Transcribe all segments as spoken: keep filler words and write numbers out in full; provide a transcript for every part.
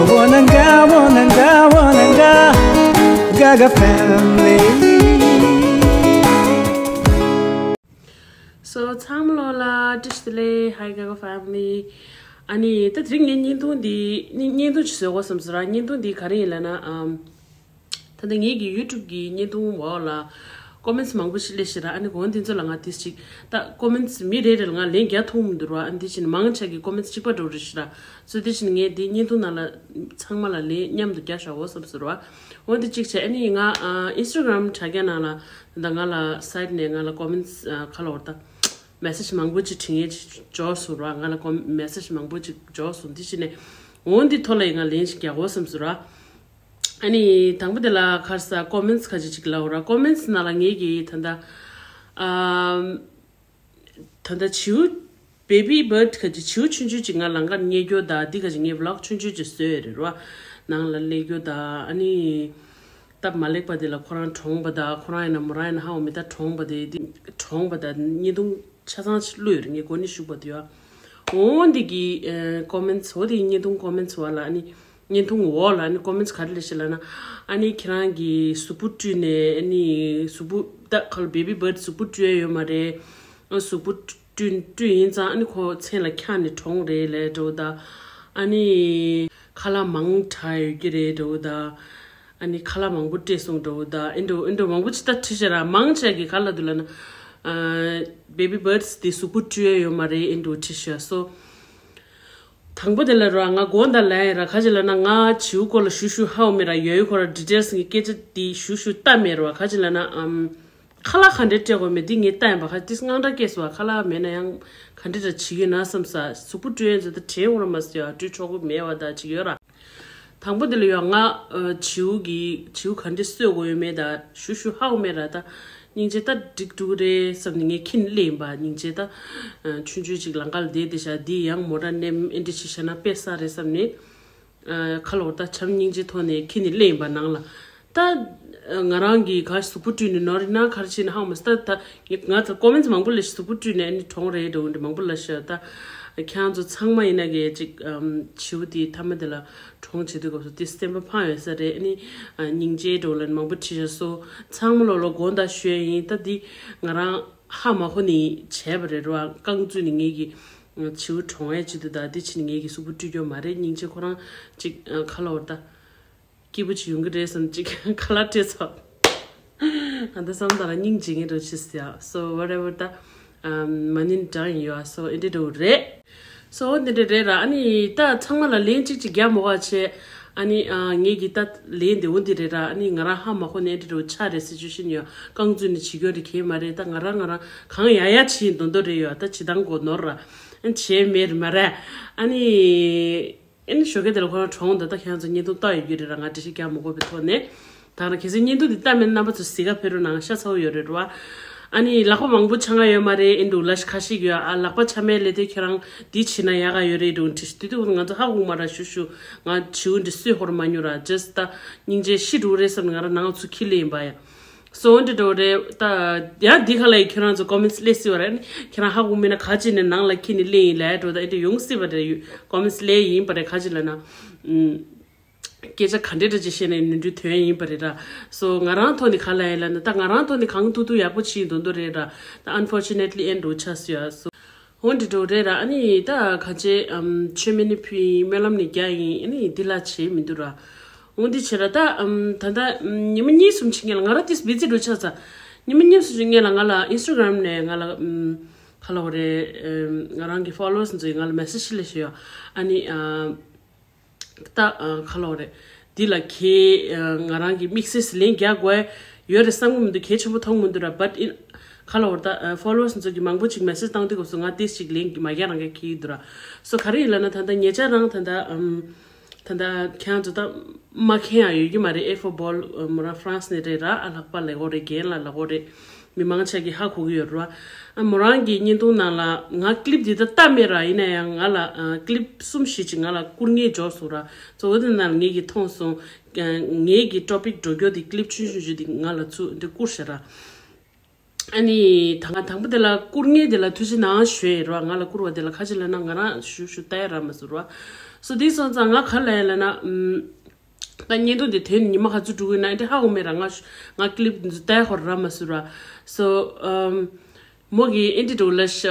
Wananga, wananga, wananga, Gaga family. So, ཚང་མ་ལོ་ལ་བཀྲ་ཤིས་བདེ་ལེགས། Hi Gaga family. ཨ་ནི་ད་དེ་རིང་ངས་བརྙན་ཐུང་འདི་བརྙན་བརྙན་ཐུང་ཅིག་བཟོ་དགོས་བསམ་སོང་ར། བརྙན་ཐུང་འདི་ག་རེ་ཡིན་ལབ་ན། ཨམ། ད་ལྟ་ངེད་ཀྱི་YouTube གི་བརྙན་ཐུང་འོག་ལ་comments མང་པོ་ཞིག་སླེབས་ཤག་ར། ཨ་ནི་གོང་དེ་ཚོ་ལ་ང་དེ་ཅིག་ད་comments མི་རེ་རེ་ལ་ང་ལན་རྒྱག་ཐུབ་མི་འདུག་ར། ཨ་ནི་དེ་བཞིན་མང་ཆེ་གི་comments གཅིག་པ་འདྲ་བོ་རེད་ཤག་ར། སོ་དེ་བཞིན་ངས་འདི་བརྙན་ཐུང་ནང་ལ་ཚང་མ་ལ་ལན་མཉམ་དུ་རྒྱག་བཞག་འོ་བསམ་སོང་ར། འོ་འདི་གཅིག་བྱས། ཨ་ནི་ང་ཨ་Instagram དྲ་རྒྱ་ནང་ལ་ད་ང་ལ་site ནས་ང་ལ་comments ཨ་ག་ལབ་དགོས་རེད། ད་message མང་པོ་ཅིག་བྲིས་མཁན་ཅིག་འབྱོར་སོང་ར། ང་ལ་com- message མང་པོ་ཅིག་འབྱོར་སོང་། དེ་བཞིན་ནས་འོ་འདི་ཐོག་ལ་ཡང་ང་ལན་ཞིག་རྒྱག་འོ་བསམ་སོང་ར། ཨ་ནི་དང་པོ་དེ་ལ་ཁར་ས་comments ཁ་ཅིག་ཅིག་ལབ་ར། comments ནང་ལ་ངེད་ཀྱིས་ད་ལྟ་ཨམ། ད་ལྟ་བྱིའུ་baby bird ཁ་ཅིག་བྱིའུ་ཆུང་ཆུང་ཅིག་ང་ལམ་ཁར་རྙེད་རྒྱུ་ད་འདི་ཁ་ཅིག་ངས་vlog ཆུང་ཆུང་ཅིག་བཟོས་ཡོད་རེད་ར། ནང་ལ་སླེབས་རྒྱུ་ད། ཨ་ནི་སྟབས་མ་ལེགས་པ་དེ་ལ་ཁོ་རང་གྲོངས་པ་ད། ཁོ་རང་ཡིན་ན་མོ་རང་ཡིན་ན་ཧ་གོ་མེད། ད་གྲོངས་པ་དེ་འདི་གྲོངས་པ་ད་བརྙན་ཐུང་ཆ་ཚང་ཅིག་བླུགས་ཡོད་རེད། ངས་གོ་ནི་ཞུགས་པ་དེ་ཡོད། འོ་འདི་གི་ཨ་comments འོ་དེ་བརྙན་ཐུང་comments འོག་ལ། ཨ་ནི་བརྙན་ཐུང་འོག་ལ་ཨ་ནི་comments ག་རེ་སླེབས་ཤག་ལབ་ན། ཨ་ནི་ཁྱེད་རང་གི་གཟུགས་པོ་བཀྲུས་ནས། ཨ་ནི་གཟུགས་པོ་ད་ཁ་ལ་baby bird གཟུགས་པོ་བཀྲུས་ཡ་ཡོད་མ་རེད། ཨ་གཟུགས་པོ་བཀྲུས་བཀྲུས་ཡིན་ཙང་ཨ་ནི་ཁོ་མཚན་ལ་འཁྱགས་ནས་གྲོངས་རེད་ལབ་འདྲ་བོ་ད། ཨ་ནི་ཁ་ལག་མང་དྲགས་ཡོད་ཀྱི་རེད་འདྲ་བོ་ད། ཨ་ནི་ཁ་ལག་མང་པོ་སྤྲད་སོང་འདྲ་བོ་ད། ཨེ་འདྲ་ཨེ་འདྲ་མང་པོ་ཅིག་ད་བྲིས་ཤག་ར། མང་ཆེ་གི་ག་ལབ་འདུག་ལབ་ན། ཨ་baby birds དེ་གཟུགས་པོ་བཀྲུས་ཡ་ཡོད་མ་རེད་ཨེ་འདྲ་བྲིས་ཤག་སོ། དང་པོ་དེ་ལ་ར་ང་དགོངས་དག་ལན་ར་ག་ཅི་ལབ་ན། ང་བྱིའུ་སྐོར་ལ་ཞུ་ཞུ་ཧ་གོ་མེད་ར། ཡོད་ཡོད་ཁོ་ར་details གི་སྐད་ཆ་དེ་ཞུ་ཞུ་ལྟ་མེད་ར། ག་ཅི་ལབ་ན། ཨམ། ཁ་ལག་ག་འདྲས་སྤྲད་དགོས་མེད་འདི་ངས་ལྟ་ཡིན་པ། ཁ་ཏིས་དངངས་སྐྲག་སྐྱེས་སོང་བ། ཁ་ལག་མེད་ན་ཡང་ག་འདྲས་འདྲ་བྱེད་ཀྱི་ཡོད་ན་བསམ་ས། གཟུགས་པོ་བཀྲུས་ཡོད་ཚོད་ད་དྲན་འོང་ར་མ་སོང་ཡ། བཀྲུས་ཆོག་གི་མེད་བ་ད་ཅིག་ཡོད་ར། དང་པོ་དེ་ལ་ཡོད། ང་ཨ་བྱིའུ་གི་བྱིའུ་ག་འདྲས་གསོ་དགོས་ཡོད་མེད་ད་ཞུ་ཞུ་ཧ་གོ་མེད་ར། ད་སྙིང་རྗེ་ད་འགྲིག་འགྲོ་གི་རེད་བསམ་ནས་ངས་ཁྱི་ནས་སླེབས་ཡིན་པ། སྙིང་རྗེ་ད་ཨ་ཆུང་ཆུང་ཅིག་ལམ་ཁ་ལ་བསྡད་བསྡད་ཤག་འདི་ཡང་མོ་ཊ་ནས་ཨེ་འདྲས་ཅིག་བྱས་ན་དཔེ་བསགས་རེད་བསམ་ནས། ཨ་ཁ་ལོ་ད་བྱམས་སྙིང་རྗེ་ཐོག་ནས་ཁྱི་ནས་སླེབས་ཡིན་པ་ནང་ལ། ད་ཨ་ང་རང་གི་ག་གཟུགས་པོ་བཀྲུས་ནས་ནོར་ཡིན་ན་ག་རེ་བྱས་ན་ཧ་གོ་མ་སོང་། ད་ད་ང་ཚོ་comments མང་པོ་སླེབས་ཤག་གཟུགས་པོ་བཀྲུས་ནས་ཨ་ནི་གྲོངས་རེད་འདྲ་བོ་འདྲ་མང་པོ་སླེབས་ཤག་ད་ཁྱེད་རང་ཚོ་ཚང་མ་ཡིན་ན་གི་ཅིག་ཨམ་བྱིའུ་དེ་མཐའ་མ་དེ་ལ་གྲོངས་བྱེད་དུས་སྐབས་སུ་དེ་སེམས་པ་ཕངས་ཡོད་ས་རེད། ཨ་ནི་ཨ་སྙིང་རྗེ་འདྲ་བོ་ལ་མང་པོ་བྲིས་ཤག་སོ། ཚང་མ་ལོ་ལོ་དགོངས་དག་ཞུ་ཡ་ཡིན། ད་འདི་ང་རང་ཧ་མ་གོ་ནས་བྱས་པ་རེད་ར། རྐང་བཙུགས་ནས་ངེད་ཀྱི་བྱིའུ་གྲོངས་ཡ་ཅིག་འདུག་ད་འདི་ཕྱིན་ངེད་ཀྱི་གཟུགས་པོ་བཀྲུས་རྒྱུ་མ་རེད། སྙིང་རྗེ་ཁོ་རང་ཅིག་ཁ་ལོ་བར་ད་སྐྱིད་པོ་ཅིག་ཡོང་གི་རེད་བསམ་ཅིག་ཁ་ལག་སྤྲད་ཚོགས། ང་ད་བསམ་ད་ལ་སྙིང་རྗེ་ངེད་འགྲོ་ཆི་ཟེར་ཡ། So whatever ད་མ་ནིན་དྲང་ཡོད། So ཨེ་འདྲ་འགྲོ་རེད། So འདི་འདྲ་རེད་ར། ཨ་ནི་ད་ཚང་མ་ལ་ལན་གཅིག་ཅིག་རྒྱག་མ་དགོས་བྱས། ཨ་ནི་ཨ་ངེད་ཀྱི་ད་ལན་འདི་འོ་འདི་རེད་ར། ཨ་ནི་ང་རང་ཧ་མ་གོ་ནས་འདི་འདྲ་ཆགས་རེད་ཟེར་རྒྱུ་ཤི་ནས་ཡོད། རྐང་བཙུགས་ནས་བྱེད་རྒྱུ་རེད་གས་མ་རེད། ད་ང་རང་ང་རང་གང་ཡག་ཡག་བྱེད་མདོག་མདོག་རེད་ཡོད། ད་བྱེད་སྟངས་གོ་ནོར་ར། ཨ་ནི་བྱས་མེད་རེད་མ་རེད། ཨ་ནི་ཨ་ནི་ཞོགས་ཀས་དེ་ལ་ཁོ་རང་གྲོངས་འདུག་ད་ཁྱེད་རང་ཚོ་བརྙན་ཐུང་ལྟ་ཡོད་རྒྱུ་རེད་ར། ང་འགྲེལ་བཤད་རྒྱག་མ་དགོས་པའི་ཐོག་ནས། ད་ང་གལ་སྲིད་བརྙན་ཐུང་འདི་ལྟ་མེད་ན་རྣམ་པ་ཚོ་གཟིགས་ག་ཕེབས་རོགས་གནང་། ཤ་ཚ་བོ་ཡོད་རེད་ར། ཨ་ནི་ལག་པ་མང་པོ་འཆང་ག་ཡོད་མ་རེད་ཨེ་འདུག་ལ་ཁ་ཤས་ཡོད། ཨ་ལག་པ་འཆང་མེད་ལས་དེ་ཁྱེད་རང་འདི་བྱེད་ན་ཡག་ག་ཡོད་རེད་འདུག་འདྲི་ཞིག་དུས་དུས་ང་ཚོ་ཧ་གོ་མ་ར། ཞུ་ཞུ་ང་བྱིའུ་འདི་གསོས་ཧོར་མ་ཉོ་ར། Just ད་སྙིང་རྗེ་ཤི་འགྲོ་རེད་བསམ་ནས་ང་ར་ནང་ཚུར་ཁྱེར་སླེབས་ཡིན་པ་ཡ། So འདི་འདྲ་རེད། ད་ཡང་འདི་ག་ལ་ཡི་ཁྱེད་རང་ཚོ་comments སླེབས་སྲིད་པ་རེད། ཁྱེད་རང་ཧ་གོ་མེད་ན་ག་ཅི་ནས་ནང་ལ་ཁྱེར་ནས་སླེབས་ཡིན་ལབ་འགྲོ། ད་ཨེ་འདྲ་ཡོང་སྲིད་པ་རེད། comments སླེབས་ཡིན་པ་རེད། ག་ཅི་ལབ་ན། ཨུམ། སྐད་ཆ་ག་འདྲས་འདྲ་ཅིག་བཤད་ནས་ནོར་འཁྲུལ་ཐོན་ཡིན་པ་རེད་ར། So ང་རང་ཐོག་ནས་ག་ལ་ཡིན་ལབ་ན། ད་ང་རང་ཐོག་ནས་གང་ཐུབ་ཐུབ་ཡག་པོ་བྱེད་མདོག་མདོག་རེད་ར། ད་unfortunately ཨེ་འགྲོ་ཆགས་སོང་ཡ། So འོ་འདི་འདྲ་རེད་ར། ཨ་ནི་ད་ག་ཅེ་ཨམ་མཆོད་མེ་ནི་ཕུལ་ཡིན། སྨོན་ལམ་ནི་རྒྱག་ཡིན། ཨ་ནི་འདི་ལ་བྱེད་མི་འདུག་ར། འོ་འདི་བྱེད་ར། ད་ཨམ་ད་ད་ཨམ་ཉི་མ་གཉིས་གསུམ་ཕྱིན་སྔོན་ལ་ང་ར་ཏིས་བི་ཛི་འགྲོ་ཆགས་ཚར། ཉི་མ་གཉིས་གསུམ་ཕྱིན་སྔོན་ལ་ང་ལ་Instagram ནས་ང་ལ་ཨམ་ག་ལ་བ་རེད། ཨམ་ང་རང་གི་followers ཚོས་ང་ལ་message སླེབས་ཤག་ཡ། ཨ་ནི་ཨ་ད་ཨ་ག་ལ་བ་རེད། འདི་ལ་ཁྱེད་ཨ་ང་རང་གི་དམིགས་བསལ་ལན་རྒྱག་དགོས་ཡོད་རེད་བསམ་གི་མི་འདུག་གལ་ཆེན་པོ་མཐོང་མི་འདུག་ར། But in ག་ལ་བ་རེད། ད་ཨ་followers ཚོ་གི་མང་པོ་ཅིག་message བཏང་དུས་སྐབས་སུ་ང་ཏིས་ཅིག་ལན་མ་རྒྱག་རང་གི་ཁྱེད་ཡིན་འདུག་ར། So ག་རེ་ཡིན་ལབ་ན། ད་ལྟ་ཉེ་ཆར་རང་ད་ལྟ་ཨམ་ད་ལྟ་ཁྱེད་རང་ཚོ་ད་མ་མཁྱེན་ཡ་ཡོད་ཀྱི་མ་རེད། ཨེ་ཧྥོ་བོལ་མོ་རང་France ནས་རེད་ར། ཨ་ལགས་པ་ལབ་དགོས་རེད། རྒན་ལགས་ལབ་དགོས་རེད། མི་མང་ཆེ་གིས་ཧ་གོ་གི་ཡོད་རེད་བ། ཨ་མོ་རང་གི་བརྙན་ཐུང་ནང་ལ་ང་clip འདི་ད་ལྟ་མེད་ར། ཡིན་ན་ཡང་ང་ལ་ཨ་clip གསུམ་བཞི་ཅིག་ང་ལ་བསྐུར་མཁན་འབྱོར་སོང་ར། གཙོ་བོ་དེ་ནང་ལ་ངེད་ཀྱིས་མཐོང་སོང་། ཨ་ངེད་ཀྱི་topic འགྲོ་རྒྱུ་དེ་clip ཆུང་ཆུང་ཆུང་དེ་ང་ལ་ཚུར་འདི་བསྐུར་ཤག་ར། ཨ་ནི་ད་ང་དང་པོ་དེ་ལ་བསྐུར་མཁན་དེ་ལ་ཐུགས་རྗེ་གནང་ཞུ་ཡི་རེད་བ། ང་ལ་བསྐུར་བ་དེ་ལ་ཁ་ཅིག་ལབ་ན་ང་རང་ཞུ་ཞུ་ལྟ་ཡ་རག་མ་སོང་ར། སོ་དེ་སོང་ཙང་ང་ག་ལ་ཡ་ལ་ན་ཨམ། ད་བརྙན་ཐུང་དེ་དེ་ཉི་མ་ག་ཚོད་འགྲོ་གི་ན་འདི་ཧ་གོ་མེད་ར། ང་ང་ཀི་ལིབ་འདི་ཚོ་ལྟ་ཡ་ཧོར་ར་མ་སུ་ར། སོ་ཨམ། མོ་གི་ཨེ་འདི་འགྲོ་ལ་ཤ།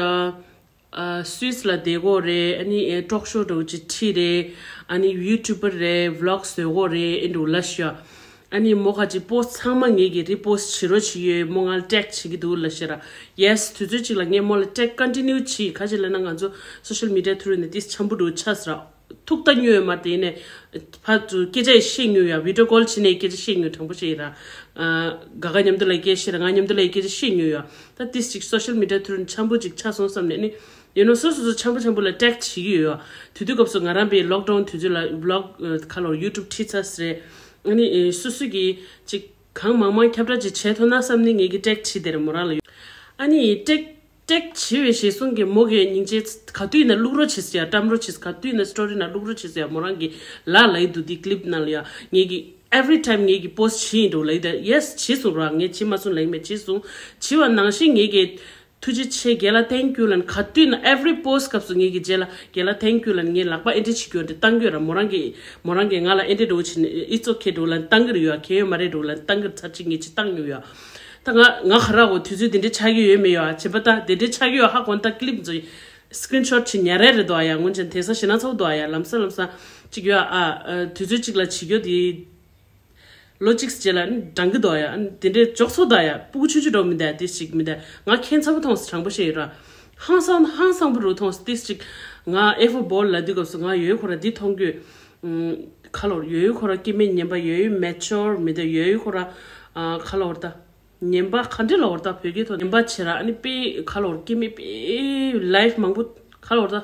ཨ། སུད་སི་ལ་བསྡད་གོ་རེད། ཨ་ནི་ཨེ་ཊོག་ཤོ་འགྲོ་ཅི་ཁྲི་རེད། ཨ་ནི་ཡུ་ཊུབ་པར་རེད། བི་ལོག་བཟོས་གོ་རེད། ཨེ་འགྲོ་ལ་ཤ། ཨ་ནི་མོ་ཁ་ཅིག་པོ་སི་ཚང་མ་ངེད་ཀྱི་རི་པོ་སི་བྱེད་རོགས་བྱེད་ཡོད། མོ་ང་ལ་ཊེག་བྱེད་ཀྱི་འདུག་ལ་ཤ་ར། ཡེ་སི། དུས་ཚོད་ཅིག་ལ་ངས་མོ་ལ་ཊེག་ཀོན་ཊི་ནིའུ་བྱེད། ག་ཅི་ལ་ན་ང་ཚོ་སོ་ཤལ་མི་ཌི་ཡ་ཐུ་རུ་ནས་ཏིས་འཆམ་པོ་འགྲོ་ཆགས་ར། ཐུག་ད་ཉོས་ཡོད་མ་རེད། དེ་ནས་ཕར་ཚུར་སྐད་ཆ་བཤད་མྱོང་ཡ། བི་ཌི་ཡོ་ཀོལ་བྱས་ནས་སྐད་ཆ་བཤད་མྱོང་། དྲང་པོ་བཤད་ཡིན་ར། ཨ། ག་ག་མཉམ་དུ་ལ་སྐད་བཤད་ར། ང་མཉམ་དུ་ལ་སྐད་ཆ་བཤད་མྱོང་ཡ། ད་ཏིས་ཅིག་སོ་ཤལ་མི་ཌི་ཡ་ཐུ་རུ་འཆམ་པོ་ཅིག་ཆགས་སོང་བསམ་ནས་ནི། ཡིན་ནོ་སོ་སོ་སོ་འཆམ་པོ་འཆམ་པོ་ལ་ཊེག་བྱེད་ཀྱི་ཡོད་ཡ། དུས་དུས་སྐབས་སུ་ང་རང་པའི་ལོག་ཌའུན་དུས་ཚོད་ལ་བི་ལོག་ཁ་ལོར་ཡུ་ཊུབ་ཁྲིད་ཚར་སེ་རེད། ཨ་ནི་སོ་སོ་གི་ཅིག་གང་མང་མང་ཁྱབ་བསྒྲགས་ཅིག་བྱས་ཐུབ་ན་བསམ་ནས་ངེད་ཀྱི་ཊེག་བྱས་དེ་རེད། མོ་རང་ལ་ཡོད། ཨ་ནི་ཊེག་ཊེག་བྱས་པའི་ཞེས་གསུང་གི་མོ་གི་སྙིང་རྗེ། ག་དུས་ཡིན་ན་བླུག་རོགས་བྱེད་ཟེར་ཡ། བཀྲམ་རོགས་བྱེད། ག་དུས་ཡིན་ན་སི་ཊོ་རི་ནང་བླུག་རོགས་བྱེད་ཟེར་ཡ། མོ་རང་གི་ལ་ལ་ཡི་འདུག་དེ་ཀི་ལིབ་ནང་ལ་ཡ། ངེད་ཀྱི་ཨེ་ཝི་རི་ཊའིམ་ངེད་ཀྱི་པོ་སི་ཊི་བྱེད་ཡིན་འགྲོ་ལ་ཡི་ད། ཡེ་སི། བྱེད་སོང་ར། ངས་བྱེད་མ་སོང་ལ་ཡི་མེད། བྱེད་སོང་། བྱེད་པ་ནང་བཞིན་ངེད་ཀྱི་ཐུགས་རྗེ་ཆེ། རྒན་ལགས་ཐེང་ཀིའུ་ལབ་ནས་ག་དུས་ན་ཨེ་ཝི་རི་པོ་སི་སྐབས་སུ་ངེད་ཀྱི་རྗེས་ལ་རྒན་ལགས་ཐེང་ཀིའུ་ལབ་ནས་ངས་ལག་པ་ཨེ་འདྲ་བྱེད་རྒྱུ་འདྲ་བཏང་གི་ཡོད་ར། མོ་རང་གིས་མོ་རང་གིས་ང་ལ་ཨེ་འདྲ་འགྲོ་བྱེད་ནས་ཨིཊ་སི་ཨོ་ཁེ་འགྲོ་ལབ་བཏང་གི་རེད་ཡོད། གལ་ཡོད་མ་རེད་འགྲོ་ལབ་བཏང་གི་རེད། ཚར་གཅིག་ངས་ཅིག་བཏང་མྱོང་ཡོད། ད་ང་ང་ག་ར་གོ་དུས་ཚོད་དེ་འདྲ་ཆགས་ཀྱི་ཡོད་མེད་ཡོད་ཨ། བྱེད་པ་ད་དེ་འདྲ་ཆགས་ཀྱི་ཡོད་ཧ་གོ་ན། ད་ཀི་ལིབ་ཚོ་སི་ཀི་རིན་ཤོཊ་བྱེད་ཉར་རེ་རེད་འདུག་ཨ་ཡ། སྔོན་ཆད་དེང་སང་ཞེ་ན་ཚ་པོ་འདུག་ཨ་ཡ། ལམ་སང་ལམ་སང་ཅིག་ཡོད་ཨ། དུས་ཚོད་གཅིག་ལ་བྱེད་རྒྱུ་དེ། ལོ་གཅིག་རྗེས་ལ་ནི་འགྲང་གི་འདུག་ཡ། དེ་འདྲའི་འཇོག་ཚོགས་འདུག་ཡ། སྤུ་གུ་ཆུང་ཆུང་འགྲོ་མི་འདུག་ཡ། དེ་ཞིག་མི་འདུག་ཡ། ང་ཁྱད་མཚར་པོ་མཐོང་སོང་། དྲང་པོ་བཤད་ཡོད་ར། ཧང་སང་ཧང་སང་པོ་རུ་མཐོང་སོང་། དེ་ཞིག་ང་ཨེ་ཧྥོ་བོལ་ལབ་དུས་སྐབས་སུ་ང་ཡོད་ཁོ་ར་འདི་མཐོང་རྒྱུ། ཁ་ལོར་ཡོད་ཁོ་ར་སྐྱེ་དམན་ངན་པ་ཡོད། མེ་ཅོར་མི་འདུག་ཡོད་ཁོ་ར། ཁ་ལོར་ད་ངན་པ་ག་འདྲ་ལ་བོར་ད་བོད་སྐད་ཐོག་ངན་པ་བྱེད་ར། ཨ་ནི་དཔེ་ཁ་ལོར་སྐྱེ་དམན་དཔེ་ལའིཕ་མང་པོ་ཁ་ལོར་ད་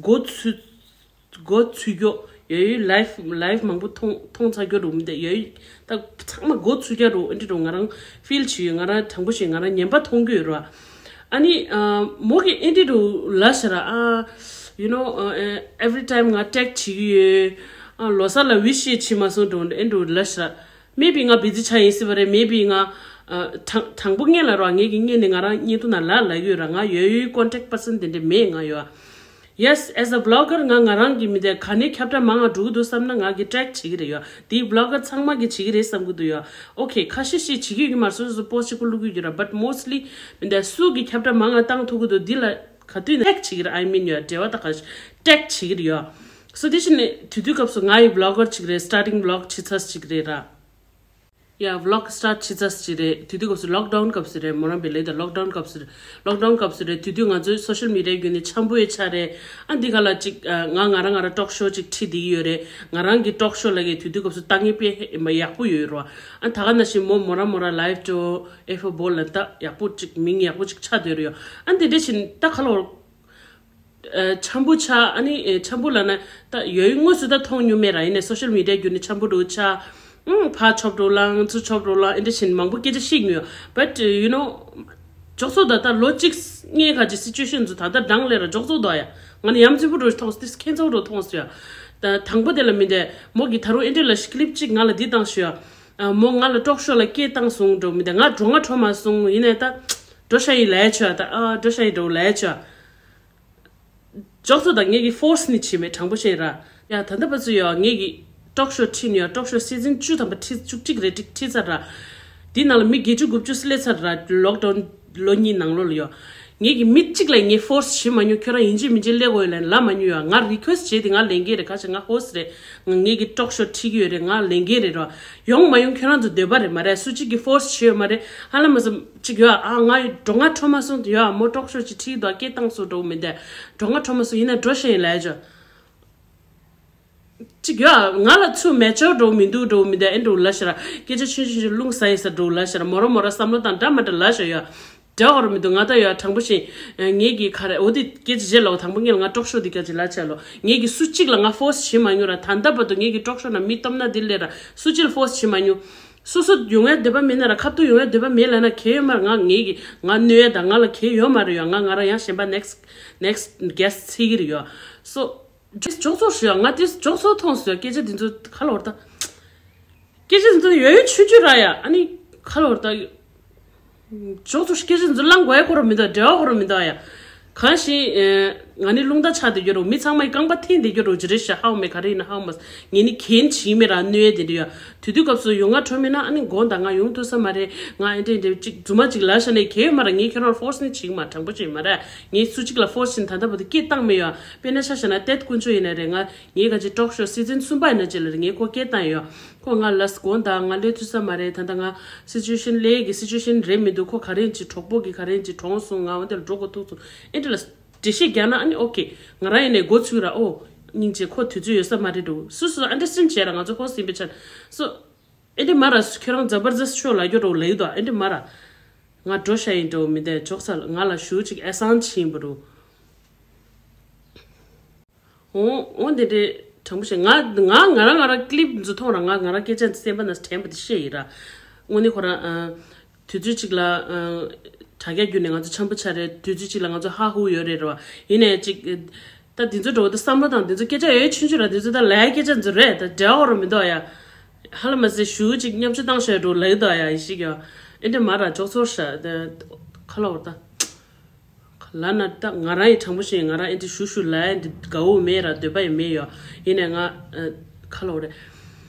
མགོ་ཚུད། མགོ་ཚོས་རྒྱུ་ཡོད་ཡོད། ལའིཕ་ལའིཕ་མང་པོ་མཐོང་མཐོང་ཚར་རྒྱུ་རུ་མི་འདུག་ཡོད་ཡོད། ད་ཚང་མ་མགོ་ཚོས་རྒྱུ་རུ་ཨེ་འདྲ་རུ་ང་རང་ཕིལ་བྱེད་ཡོད། ང་རང་དྲང་པོ་བཤད་ང་རང་ངན་པ་མཐོང་གི་ཡོད་ར། ཨ་ནི་ཨ་མོ་གི་ཨེ་འདྲ་རུ་ལབ་ཤག་ར། ཨ་you know ཨ་every time ང་ཊེག་བྱེད་ཀྱི་ཡོད། ཨ་ལོ་གསར་ལ་ཝིཤ་བྱེད་མ་སོང་འགྲོ་ཨེ་འདྲ་རུ་ལབ་ཤག་ར། མེ་བི་ང་བི་ཛི་ཆགས་ཡིན་སྲིད་པ་རེད། མེ་བི་ང་ཨ་དྲང་དྲང་པོ་ངས་ལབ་ར། ངས་ཀྱི་ངས་ནི་ང་རང་བརྙན་ཐུང་ནང་ལབ་ལབ་ཡོད་ར། ང་ཡོད་ཡོད་ཀོན་ཊེག་པར་སན་དེ་འདྲ་མེད་ང་ཡོད། Yes, as a blogger ང་ང་རང་གི་མི་དེ་ག་ནས་ཁྱབ་བསྒྲགས་མང་ང་འགྲོ་གི་འདུག་བསམ་ན་ང་གི་ཊེག་བྱེད་ཀྱི་རེད་ཡོད། དེའི་བི་ལོག་གར་ཚང་མ་གི་བྱེད་ཀྱི་རེད་བསམ་གི་འདུག་ཡོད། ཨོ་ཁེ། ཁ་ཤས་ཤིག་བྱེད་ཀྱི་ཡོད་ཀྱི་མ་རེད། སོ་སོ་སོ་པོ་སི་ཊི་གཅིག་པོ་བླུག་གི་ཡོད་ཀྱི་ར། བཊ་མོ་སི་ཊི་ལི་མི་དེ་སུ་གི་ཁྱབ་བསྒྲགས་མང་ང་བཏང་ཐུབ་གི་འདུག་འདི་ལ་ག་དུས་ནས་ཊེག་བྱེད་ཀྱི་རེད། I mean ཡོད་འབྲེལ་བ་ད་ག་ཊེག་བྱེད་ཀྱི་རེད་ཡོད། སོ་དེ་བཞིན་ནས་དུས་དུས་སྐབས་སུ་ང་ཡི་བི་ལོག་གར་གཅིག་རེད། སི་ཊར་ཊིང་བི་ལོག་བྱེད་ཚར་གཅིག་རེད་ར། ཡ། བི་ལོག་སི་ཊར་ཊི་བྱེད་ཚར་ཅིག་རེད། དུས་དུས་སྐབས་སུ་ལོག་ཌའུན་སྐབས་སུ་རེད། མོ་རང་པའི་ལས་དང་ལོག་ཌའུན་སྐབས་སུ་རེད། ལོག་ཌའུན་སྐབས་སུ་རེད། དུས་དུས་ང་ཚོའི་སོ་ཤལ་མི་ཌི་ཡ་བརྒྱུད་ནས་འཆམ་པོ་ཡོད་ཆགས་རེད། ཨ་འདི་ག་ལ་ཅིག་ཨ་ང་ང་རང་ང་རང་ཊོག་ཤོ་ཅིག་ཁྲིད་བསྡད་ཀྱི་ཡོད་རེད། ང་རང་གི་ཊོག་ཤོ་ལ་གི་དུས་དུས་སྐབས་སུ་ལྟ་ངན་དཔེ་ཡག་པོ་ཡོད་རེད་བ། ཨ་ད་ག་ནང་བཞིན་མོ་མོ་རང་མོ་རང་ལའིབ་ཊོ་ཨེ་ཧྥོ་བོལ་ལ་ད་ཡག་པོ་ཅིག་མིང་ཡག་པོ་ཅིག་ཆགས་བསྡད་རེད་ཡོད། ཨ་འདི་འདྲ་བཞིན་ད་ག་ལ་འཆམ་པོ་ཆགས། ཨ་ནི་ཨེ་འཆམ་པོ་ལབ་ན་ད་ཡོད་དངོས་སུ་ད་མཐོང་མྱོང་མེད་ར། ཡིན་ནའི་སོ་ཤལ་མི་ཌི་ཡ་བརྒྱུད་ནས་འཆམ་པོ་འགྲོ་ཆགས། ཨང་ཕར་ཆོབ་འགྲོ་ལང་ཚུར་ཆོབ་འགྲོ་ལང་ཨེ་འདྲ་བཞིན་མང་པོ་སྐད་ཆ་བཤད་མྱོང་། བཊ་ཡུ་ནོ་འཇོག་ཚོགས་ད་ལྟ་ལོ་གཅིག་ལྔའི་ཁ་ཅིག་སི་ཅུ་ཨེ་ཤན་ཚོ་ད་ལྟ་འགྲང་ལས་ར་འཇོག་ཚོགས་འདུག་ཡ། ང་ནི་ཡ་མཚན་པོ་འགྲོ་མཐོང་སོང་། དེ་ཁྱད་མཚར་པོ་འགྲོ་མཐོང་སོང་ཡ། ད་དང་པོ་དེ་ལ་མི་འདས་མོ་གི་ད་རུང་ཨེ་འདྲ་ལ་ཤི་ཀི་ལིབ་གཅིག་ང་ལ་འདི་བཏང་ཤོག་ཡ། མོ་ང་ལ་ཊོག་ཤོ་ལ་སྐད་བཏང་སོང་འགྲོ་མི་འདས། ང་འགྲོ་ང་འཕྲོ་མ་སོང་། ཡིན་ནའི་ད་འགྲོ་ཤ་ཡི་ལས་ཆོག་ཡ། ད་ཨ་འགྲོ་ཤ་ཡི་འགྲོ་ལས་ཆོག་ཡ། འཇོག་ཚོགས་དང་ངེད་ཀྱི་ཕོར་སི་ནི་བྱེད་མེད། དྲང་པོ་བཤད་ར། ཡ་ད་ལྟ་བར་དུ་ཡོད་ངེད་ཀྱི་ཊོག་ཤོ་ཁྲིད་ནི་ཡོད། ཊོག་ཤོ་སི་ཛིན་བཅུ་ཐམ་པ་ཁྲིད་བཅུ་གཅིག་རེད་ཁྲིད་ཁྲིད་ཚར་ར། འདི་ནང་ལ་མི་བརྒྱད་ཅུ་དགུ་བཅུ་སླེབས་ཚར་ར། ལོག་ཌའུན་ལོ་གཉིས་ནང་ལོགས་ལ་ཡོད། ངེད་ཀྱི་མི་གཅིག་ལ་ངས་ཕོར་སི་བྱེད་མ་མྱོང་། ཁྱོད་རང་ཡིན་གཅིག་མིན་གཅིག་སླེབས་དགོས་ཡོད་ལབ་ལབ་མ་མྱོང་ཡོད། ང་རི་ཁུ་ཨེ་སི་བྱས་ཏེ་ང་ལས་འགན་རེད། ཁ་ཤས་ང་ཧོ་སི་རེད། ང་ངེད་ཀྱི་ཊོག་ཤོ་ཁྲིད་ཀྱི་ཡོད་རེད། ང་ལས་འགན་རེད་ར། ཡོང་མ་ཡོང་ཁྱོད་རང་ཚོ་འདོད་པ་རེད་མ་རེད། སུ་གཅིག་གིས་ཕོར་སི་བྱས་ཡོད་མ་རེད། ཧ་ལམ་མ་སོང་གཅིག་ཡོད་ཨ། ང་འགྲོ་ང་འཕྲོ་མ་སོང་དུ་ཡོད་ཨ། མོ་ཊོག་ཤོ་ཅིག་ཁྲིད་འདུག་སྐད་བཏང་སོང་འགྲོ་མི་འདས། འགྲོ་ང་འཕྲོ་མ་སོང་། ཡིན་ན་འགྲོ་ཤེས་ཡིན་ལས་ཆོག་གཅིག་ཡོད་ཨ། ང་ལ་ཚུར་མེ་ཅོར་འགྲོ་མི་འདུག་འགྲོ་མི་འདས་ཨེ་འགྲོ་ལ་ཤི་ར། སྐད་ཆ་ཆུང་ཆུང་ཆུང་རླུང་ཟ་ཡི་ས་འགྲོ་ལ་ཤི་ར། མོ་ར་མོ་ར་བསམ་བློ་བཏང་འདྲ་མ་འདྲ་ལ་ཤི་ཡོད། འདྲ་བར་མི་འདུག་ང་ད་ཡོད་དྲང་པོ་བཤད། ངེད་ཀྱི་ཁ་རེ་འོ་དེ་སྐད་ཆ་བརྗེད་ལ་འོ་དང་པོ་ངས་ལ་ང་ཊོག་ཤོ་འདི་སྐད་ཆ་ལ་ཆ་ལོ། ངེད་ཀྱི་སུ་གཅིག་ལ་ང་ཕོར་སི་བྱེད་མ་མྱོང་ར། ད་ལྟ་བར་དུ་ངེད་ཀྱི་ཊོག་ཤོ་ན་མི་སྟོབས་ན་འདི་ལས་ར་སུ་གཅིག་ལ་ཕོར་སི་བྱེད་མ་མྱོང་། སོ་སོ་ཡོང་ཡ་འདོད་པ་མེད་ན་ར་ཁ་ཐུག་ཡོང་ཡ་འདོད་པ་མེད་ལ་ན་གལ་ཡོད་མ་ར། ང་ངེད་ཀྱི་ང་གནོད་ཡ་དང་ང་ལ་གལ་ཡོད་མ་རེད་ཡ། ང་ང་ར་ཡང་གཞན་པ་ནེག་སི་ཊི་ནེག་སི་ཊི་གེ་སི་ཊི་འཚོལ་གྱི་རེད་ཡ། སོ། འཇོག་ཚོགས་ཞུ་ཡ། ང་དེ་འཇོག་ཚོགས་མཐོང་སོང་ཡ། སྐད་ཆ་འདི་ཚོ་ག་ལ་བར་ད། སྐད་ཆ་འདི་ཚོ་ཡོད་ཡོད་ཆུང་ཆུང་ར་ཡ། ཨ་ནི་ག་ལ་བར་ད། འཇོག་ཚོགས་སྐད་ཆ་འདི་ཚོ་བླང་དགོས་ཡ་ཁོ་ར་མི་འདུག་འབྲེལ་བ་ཁོ་ར་མི་འདུག་ཡ། གང་ཞིག་ཨེ། ང་ནི་རླུང་རྟ་ཆགས་བསྡད་རྒྱུ་རོ། མི་ཚང་མ་ཡི་རྐང་པ་འཐེན་བསྡད་རྒྱུ་རོ་ཅི་རེད་ཤག་ཧའོ་མེད་ག་རེ་ཡིན་ན་ཧའོ་མ། ངས་ནི་གན་བྱིན་མེད་ར་གནོད་ཡས་དེ་འདྲ་ཡོད། དུས་དུས་སྐབས་སུ་ཡོང་ང་འཕྲོ་མེད་ན་ཨ་ནི་དགོངས་དག་ང་ཡོང་ཐུབ་ས་མ་རེད། ང་ཨེ་འདྲ་ཨེ་འདྲ་ཅིག་རྫུན་མ་ཅིག་ལབ་བཞག་ནས་གལ་ཡོད་མ་ར། ངས་ཁྱོད་རང་ལ་ཕོར་སི་ནི་བྱིན་མ། དྲང་པོ་བྱིན་མ་ར། ངས་སུ་གཅིག་ལ་ཕོར་སི་བྱིན་ད་ལྟ་བར་དུ་སྐད་བཏང་མེད་ཡོད། དཔེར་ན་ཆ་བཞག་ན་ཏེད་དཀོན་མཆོག་ཡིན་ན་རེད། ང་ངའི་ག་ཅིག་ཊོག་ཤོ་སི་ཛན་གསུམ་པ་ཡིན་ན་ཅི་ལ་རེད། ངས་ཁོ་སྐད་བཏང་ཡོད། ཁོ་ང་ལ་དགོངས་དག་ང་སླེབས་ཐུབ་ས་མ་རེད། ད་ལྟ་ང་སི་ཅུ་ཨེ་ཤན་ལས་ཀྱི་སི་ཅུ་ཨེ་ཤན་རེད་མི་འདུག་ཁོ་ག་རེ་ཡིན་ཅིག་གྲོགས་པོ་གི་ག་རེ་ཡིན་ཅིག་གྲོངས་སོང་། ང་འོ་དེ་ལ་འགྲོ་དགོས་ཐུག་སོང་། ཨེ་འདྲ་ལ་འགྲེལ་བཤད་རྒྱག་ན་ཨ་ནི་ཨོ་ཁེ། ང་རང་ཡིན་ནས་འགོ་ཚུགས་ར། ཨོ་སྙིང་རྗེ། ཁོ་དུས་ཚོད་ཡོད་ས་མ་རེད་འགྲོ། སུ་སུ་ཨན་ཌར་སི་ཊེན་ཌ་བྱས་ར། ང་ཚོ་ཧོ་སི་ཊེལ་ཡིན་པའི་ཆ་སོ། ཨེ་འདྲ་མ་ར། ཁྱོད་རང་ཛ་བར་དསྟ་ཤོ་ལབ་རྒྱུ་འགྲོ་ལབ་ཡོད་དོ། ཨེ་འདྲ་མ་ར། ང་འགྲོ་ཤ་ཡིན་འགྲོ་མི་འདས་འཇོག་ས་ང་ལ་ཞུ་ཅིག་ཨེ་སང་ཆེན་པོ་རུ། འོ་འོ་འདི་འདྲའི་དྲང་པོ་བཤད། ང་ང་ང་རང་ང་རང་ཀི་ལིབ་འཛུ་མཐོང་ར། ང་ང་རང་སྐད་ཆ་འདི་སེམས་པ་ནང་དྲན་པ་འདི་བཤད་ཡིན་ར། དངོས་གནས་ཁོ་རང་ཨ། དུས་ཚོད་གཅིག་ལ་ཨ། དྲ་རྒྱ་བརྒྱུད་ནས་ང་ཚོ་འཆམ་པོ་ཆགས་རེད། དུས་ཚོད་གཅིག་ལ་ང་ཚོ་ཧ་ཧུ་ཡོད་རེད་ར། ཡིན་ནའི་གཅིག་ད་འདི་ཚོ་འགྲོ་ད་བསམ་བློ་དང་འདི་ཚོ་སྐད་ཆ་ཡོད་ཆུང་ཆུང་ར། འདི་ཚོ་ད་ལའི་སྐད་ཆ་འཛུ་རེད། ད་འབྲེལ་བ་ར་མི་འདུག་ཡ། ཧ་ལ་མ་ཟེ་ཞུ་གཅིག་མཉམ་ཞུ་བཏང་ཤོད་འགྲོ་ལབ་འདུག་ཡ། ཡིན་ཞིག་ཡ། ཨེ་འདྲ་མ་ར་འཇོག་ཚོར་ཤ་ད་ཁ་ལོ་ད། ལབ་ན་ད་ང་རང་ཡི་དྲང་པོ་བཤད་ང་རང་ཨེ་འདྲ་ཞུ་ཞུ་ལབ་ཡ་འདི་དགའ་བོ་མེད་ར། འདོད་པ་ཡི་མེད་ཡོ། ཡིན་ནའི་ང་ཨ། ཁ་ལོ་རེད།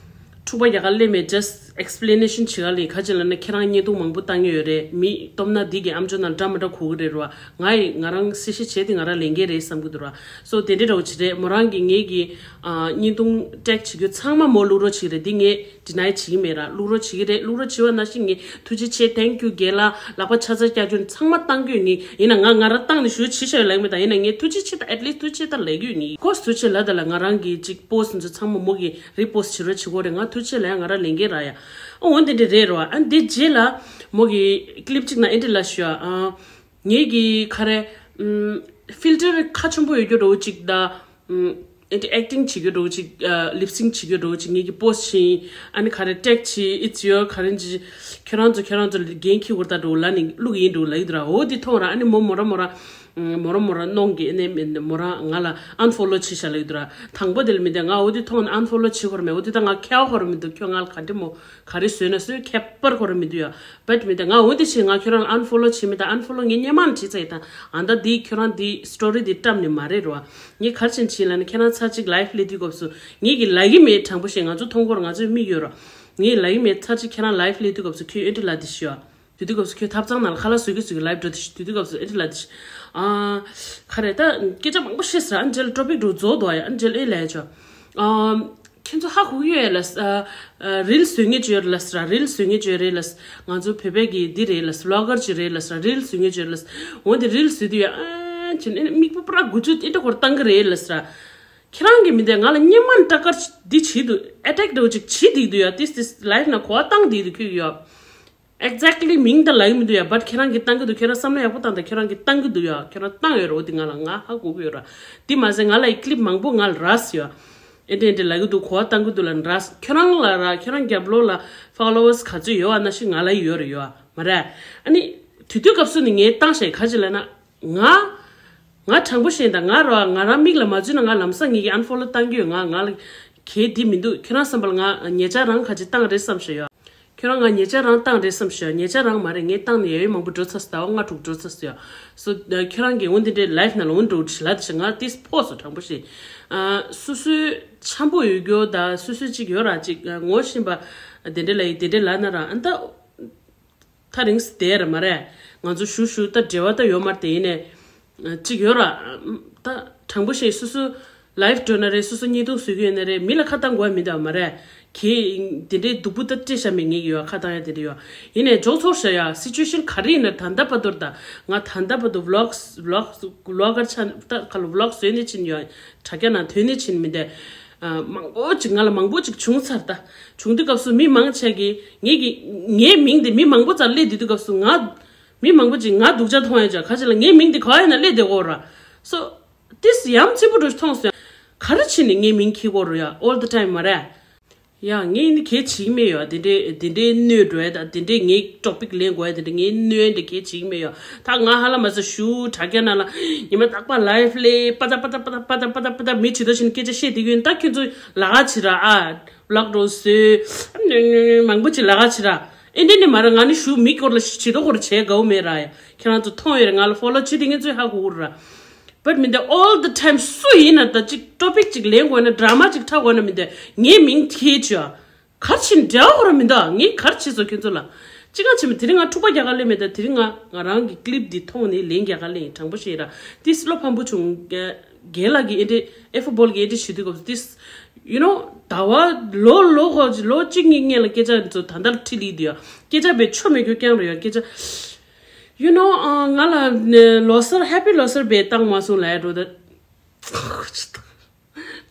འཁྲུག་པ་རྒྱག་ག་སླེབས་མེད། just explanation བྱེད་ག་ལེ། ག་ཅི་ལབ་ན་ཁྱེད་རང་བརྙན་ཐུང་མང་པོ་བཏང་གི་ཡོད་རེད། མི་སྟོབས་ན་འདི་གི་ཨམ་ཅོག་ནང་འདྲ་མི་འདྲ་གོ་གི་རེད་ར། ང་ཡི་ང་རང་གསལ་བཤད་བྱས་ཏེ་ང་རང་ལས་འགན་རེད་བསམ་གི་འདུག་ར། སོ་དེ་འདྲ་འདྲ་བོ་ཅིག་རེད། མོ་རང་གི་ངེད་ཀྱི་ཨ། བརྙན་ཐུང་ཊེག་བྱེད་རྒྱུ་ཚང་མ་མོ་བླུག་རོགས་བྱེད་ཀྱི་རེད། འདི་ངས་ཌི་ནའི་བྱེད་ཀྱི་མེད་ར། བླུག་རོགས་བྱེད་ཀྱི་རེད། བླུག་རོགས་བྱེད་པ་ནང་བཞིན་ངས་ཐུགས་རྗེ་ཆེ། thank you རྒན་ལགས། ལག་པ་ཆ་ཚ་བཀྱག་རྒྱུ་ཚང་མ་བཏང་གི་ཡོད་ནི་ཡིན་ན། ང་ང་རང་བཏང་ནས་ཞུ་བྱེད་ཤ་ཡོད་ལབ་མེད། ད་ཡིན་ན་ངས་ཐུགས་རྗེ་ཆེ་ད་at least ཐུགས་རྗེ་ཆེ་ད་ལབ་གི་ཡོད་ནི། ཁོ་ཐུགས་རྗེ་ལབ་ད་ལ་ང་རང་གི་ཅིག་པོ་སི་ཊི་ཚོ་ཚང་མ་མོ་གི་རི་པོ་སི་ཊི་བྱེད་རོགས་བྱེད་དགོས་རེད། ང་ཐུགས་རྗེ་ལབ་ཡ་ང་རང་ལས་འགན་རག་ཡ། ཨ་འོ་འདི་འདྲ་རེད་ར། ཨ་འདི་རྗེས་ལ་མོ་གི་ཀི་ལིབ་ཅིག་ནང་ཨེ་འདྲ་ལབ་ཤག་ཨ། ངེད་ཀྱི་ག་རེ། ཨམ། ཕིལ་ཊར་ཁ་ཆེན་པོ་ཡོད་རྒྱུ་འདྲ་བོ་ཅིག་དང་། ཨམ། ཨེ་འདྲ་ཨེག་ཊིང་བྱེད་རྒྱུ་འདྲ་བོ་ཅིག་ཨ། ལིབ་སིང་བྱེད་རྒྱུ་འདྲ་བོ་ཅིག་ངེད་ཀྱི་པོ་སི་ཊི་བྱིན། ཨ་ནི་ག་རེ་ཊེག་བྱེད། it's your ག་རེ་ཅིག་ཁྱོད་རང་ཚོ་ཁྱོད་རང་ཚོ་འགན་འཁྱེར་དགོས་རེད་ད་འདྲ་བོ་ལབ་ནས་བླུག་གི་ཡིན་འདྲ་བོ་ལབ་ཀྱི་འདུག་ར། འོ་འདི་མཐོང་ར་ཨ་ནི་མོ་མོ་ར་མོ་ར། ཨམ། མོ་ར་མོ་ར་གནོང་གི་ཨ་ནི་མོ་ར་ང་ལ་ཨན་ཕོ་ལོ་བྱེད་ཤག་ལབ་ཀྱི་འདུག་ར། དང་པོ་དེ་ལ་མི་འདུག་ང་འོ་འདི་མཐོང་ན་ཨན་ཕོ་ལོ་བྱེད་དགོས་རེད་མེད། འོ་འདི་ད་ང་ཁྱེར་དགོས་རེད་མི་འདུག་ཁྱོད་ང་ལ་ག་འདྲ་མོ། ག་རེ་བཟོས་ན་བཟོས། ཁྱད་པར་ཁོ་རང་མི་འདུག་ཡ། བེད་མི་འདུག་ང་འོ་དེ་བྱས་ང་ཁྱོད་རང་ལ་ཨན་ཕོ་ལོ་བྱེད་མི་དང་། ཨན་ཕོ་ལོ་ངས་སྔོན་མ་ནས་བྱས་ཚར་ཡིན། ད་ཨ་ད་འདི་ཁྱོད་རང་འདི་སི་ཊོ་རི་འདི་བཀྲམ་ནས་མ་རེད་རོ། ངས་ག་རེ་བྱས་ནས་བྱས་ལབ་ན་ཁྱེད་རང་ཚར་གཅིག་ལའེབ་སླེབས་དུས་སྐབས་སུ་ངས་ཀྱི་ལབ་ཀྱི་མེད། དྲང་པོ་བཤད་ང་ཚོ་མཐོང་གི་ཡོད་ར། ང་ཚོའི་མིག་ཡོད་ར། ངས་ལབ་ཀྱི་མེད། ཚར་གཅིག་ཁྱེད་རང་ལའེབ་སླེབས་དུས་སྐབས་སུ་ཁྱོད་ཨེ་འདྲ་ལབ་དེ་ཤི་ཡ། དེ་དུས་སྐབས་སུ་ཁྱོད་ཐབ་ཚང་ནང་ལ་ཁ་ལག་བཟོ་གི་བཟོ་གི་ལའེབ་འགྲོ་དེ་ཤི། དེ་དུས་སྐབས་སུ་ཨེ་འདྲ་ལབ་དེ་ཤི། ཨ། ག་རེ་ད་སྐད་ཆ་མང་པོ་བཤད་ཟེར། ཨ་འཇལ་ཊོ་པིག་འགྲོ་རྫོགས་འདུག་ཡ། ཨ་འཇལ་ཨེ་ལབ་ཡ་ཆོ། ཨ། ཁྱེད་ཚོ་ཧ་གོ་གི་ཡོད་ལ། ཨ། ཨ། རིལ་བཟོ་མཁན་ཅིག་ཡོད་ལ་ཟེར། རིལ་བཟོ་མཁན་ཅིག་ཡོད་རེད་ལ། ང་ཚོ་བོད་པའི་གི་འདི་རེད་ལ། བི་ལོག་གར་ཅིག་རེད་ལ་ཟེར། རིལ་བཟོ་མཁན་ཅིག་ཡོད་ལ། འོ་འདི་རིལ་བཟོས་དུས་ཡ། ཨ་ཅེ་ནི་མིག་པོ་པྲ་དགུ་ཚོད་ཨེ་འདྲ་ཁོར་བཏང་གི་རེད་ལ་ཟེར། ཁྱེད་རང་གི་མི་འདས་ང་ལ་སྙན་མ་སྐྲག་དཀར་འདི་བྱེད་དུས་ཨེ་ཊེག་འདྲ་བོ་ཅིག་བྱེད་བསྡད་དུས་ཡ། ཏིས་ཏིས་ལའེབ་ནང་གོ་བ་བཏང་བསྡད་དུས་ཁྱོད་ཡ། Exactly མིང་ད་ལབ་ཀྱི་མི་འདུག་ཡ། བཊ་ཁྱེད་རང་གིས་བཏང་གི་འདུག་ཁྱེད་རང་བསམ་བློ་ཡག་པོ་བཏང་དང་། ཁྱེད་རང་གིས་བཏང་གི་འདུག་ཡ། ཁྱེད་རང་བཏང་ཡོད་རེད། འོ་དེ་ང་ལ་ང་ཧ་གོ་གི་ཡོད་ར། དེ་མ་ཟད་ང་ལ་ཡི་ཀི་ལིབ་མང་པོ་ང་ལ་རག་ཡོད། ཨེ་འདྲ་ཨེ་འདྲ་ལབ་ཀྱི་འདུག་གོ་བ་བཏང་གི་འདུག་ལ་རག་ཁྱོད་རང་ལ་ར་ཁྱོད་རང་རྒྱབ་ལོགས་ལ་ཕོ་ལོ་ཝར་སི་ག་ཚོད་ཡོད་ཨ་ན་ཞིག་ང་ལ་ཡོད་རེད་ཡོད་མ་རེད། ཨ་ནི་དུས་དུས་སྐབས་སུ་ནི་ངས་བཏང་ཤེས་ག་ཅི་ལབ་ན། ང་ང་དྲང་པོ་བཤད་ད་ང་ར་ང་རང་མིག་ལ་མ་འཛུལ་ན་ང་ལམ་སང་ངེད་ཀྱི་ཨན་ཕོ་ལོ་བཏང་གི་ཡོད། ང་ང་ལ་གལ་འདི་མི་འདུག་ཁྱོད་རང་བསམ་པ་ལ་ང་ཉེ་ཆར་རང་ག་ཅི་བཏང་རེད་བསམ་ཤེས་ཡོད། ཁྱོད་རང་ང་ཉེ་ཆར་རང་བཏང་རེད་བསམ་ཤག་ཉེ་ཆར་རང་མ་རེད། ངས་བཏང་ནས་ཡ་ཡོད་མང་པོ་འགྲོ་ཚར་སོང་། ཟླ་བ་ལྔ་དྲུག་འགྲོ་ཚར་སོང་ཡ། སོ་ཁྱོད་རང་གིས་འོ་འདི་འདྲའི་ལའེབ་ནང་ལ་འོ་འགྲོ་ཞིག་ལབ་དེ་ཞིག་ང་ཏིས་ཕོག་སོང་། དྲང་པོ་ཞིག་ཨ། སོ་སོའི་འཆམ་པོ་ཡོད་རྒྱུ་ད་སོ་སོའི་གཅིག་ཡོད་ར་གཅིག་ངོ་ཤེས་པ་དེ་འདྲ་ལ་ཡི་དེ་འདྲ་ལབ་ན་ར་ཨ་ད། ཐག་རིང་སེ་བསྡད་ར་མ་རེད། ང་ཚོ་ཞུ་ཞུ་ད་འབྲེལ་བ་ད་ཡོད་མ་རེད། དེ་ཡིན་ནས་གཅིག་ཡོད་ར། ད་དྲང་པོ་བཤད་སོ་སོ་ལའེབ་འགྲོ་ན་རེད། སོ་སོ་བརྙན་ཐུང་བཟོ་གི་ཡོད་ན་རེད། མི་ལ་ཁ་བཏང་དགོས་མི་འདུག་མ་རེད། གི་དེ་འདྲའི་སྡུག་པོ་ད་སྤྲད་བཞག་མེད། ངེད་ཀྱི་ཡོད་ཁ་བཏང་ཡ་དེ་འདྲ་ཡོད། ཡིན་ནས་འཇོག་ཚོར་བཞག་ཡ། སི་ཅུ་ཨེ་ཤན་ག་རེ་ཡིན་ན་ད་ལྟ་བར་དུ་ད་ང་ད་ལྟ་བར་དུ་བི་ལོག་བི་ལོག་བི་ལོག་གར་ཆ་ད་ག་ལ་བི་ལོག་བཟོས་ནས་ཕྱིན་ཡོད། དྲ་རྒྱ་ནང་ཐོན་ནས་ཕྱིན་མི་འདས། ཨ། མང་པོ་ཅིག་ང་ལ་མང་པོ་ཅིག་བྱུང་ཚར་ད། བྱུང་དུས་སྐབས་སུ་མི་མང་ཆེ་གིས་ངེད་ཀྱི་ངའི་མིང་དེ་མི་མང་པོ་རྩར་སླེབས་བསྡད་དུས་སྐབས་སུ་ང་མི་མང་པོ་ཅིག་ང་སྡུག་ཅག་མཐོང་ཡ་ཅག་ག་ཅི་ལ་ངའི་མིང་དེ་ག་བ་ཡིན་ན་སླེབས་བསྡད་ཀྱི་ཡོད་ར། སོ་ཏིས་ཡ་མཚན་པོ་འགྲོ་མཐོང་སོང་། ག་རེ་བྱས་ནས་ངའི་མིང་འཁྱེར་གྱི་ཡོད་ར་ཡ། all the time མ་རེད། ཡ་ངས་ནི་གལ་བྱེད་ཀྱི་མེད་ཡོད། དེ་འདྲའི་དེ་འདྲའི་གནོད་འགྲོ་ཡ་དང་དེ་འདྲའི་ངའི་ཊོ་པིག་ལེན་དགོས་ཡ་དེ་འདྲ་ངས་གནོད་ཡ་འདྲ་གལ་བྱེད་ཀྱི་མེད་ཡོད། ད་ང་ཧ་ལ་མ་ཟ་ཞུ་དྲ་རྒྱ་ནང་ལ་ཉི་མ་རྟག་པར་ལའེབ་ལས་པ་ད་པ་ད་པ་ད་པ་ད་པ་ད་པ་ད་མི་ཇི་ལྟར་བཞིན་སྐད་ཆ་བཤད་བསྡད་ཀྱི་ཡོད། ད་ཁྱོད་ཚོ་ལབ་ཀྱི་ཡོད་ར། ཨ། བི་ལོག་འགྲོ་བཟོས་མང་པོ་ཅིག་ལབ་ཀྱི་ཡོད་ར། ཨེ་འདྲ་ནི་མ་རེད། ང་ནི་ཞུ་མི་སྐོར་ལ་ཇི་ལྟར་སྐོར་བྱས་དགའ་བོ་མེད་ར། ཡ་ཁྱེད་རང་ཚོ་མཐོང་ཡོད་རེད། ང་ལ་ཕོ་ལོ་བྱེད་དེ་ངས་ཚོས་ཧ་གོ་གི་ར། But མི་འདུག all the time སུ་ཡིན་ན་ད་ཅིག་ཊོ་པིག་ཅིག་ལེན་དགོས་ན་ཌ་ར་མ་ཅིག་འཁྲབ་དགོས་ན་མི་འདུག་ངའི་མིང་ཁྱེར་བྱོས། གར་ཕྱིན་འདྲ་བོ་ར་མི་འདུག་ངས་གར་བྱས་སོ་ཁྱོད་ཚོ་ལ། ཅི་ག་བྱེད་མི་དེ་རིང་ང་འཁྲུག་པ་རྒྱག་ག་སླེབས་མེད་ད་དེ་རིང་ང་ང་རང་གི་ཀི་ལིབ་འདི་མཐོང་ནས་ལན་རྒྱག་ག་སླེབས་ཡིན། དྲང་པོ་བཤད་ར། ཏིས་བློ་ཕམ་པོ་བྱུང་། རྒན་ལགས་ཀྱིས་ཨེ་འདྲས་ཨེ་ཧྥུ་བོལ་གྱིས་ཨེ་འདྲས་བྱེད་དུས་སྐབས་སུ་ཏིས། you know ཟླ་བ་ལོ་ལོ་ཧོ་ལོ་གཅིག་གཉིས་སྔོན་ལ་སྐད་ཆ་ཚོ་ད་ལྟ་ཁྲིད་ལི་འདུག་ཡ། སྐད་ཆ་བས་ཆོ་མེད་རྒྱུ་རྐྱང་རེད་ཡ་སྐད་ཆ། you know ང་ལ་ལོ་སར་ཧེ་པི་ལོ་སར་བས་བཏང་མ་སོང་ལ་ཡ་འགྲོ་ད།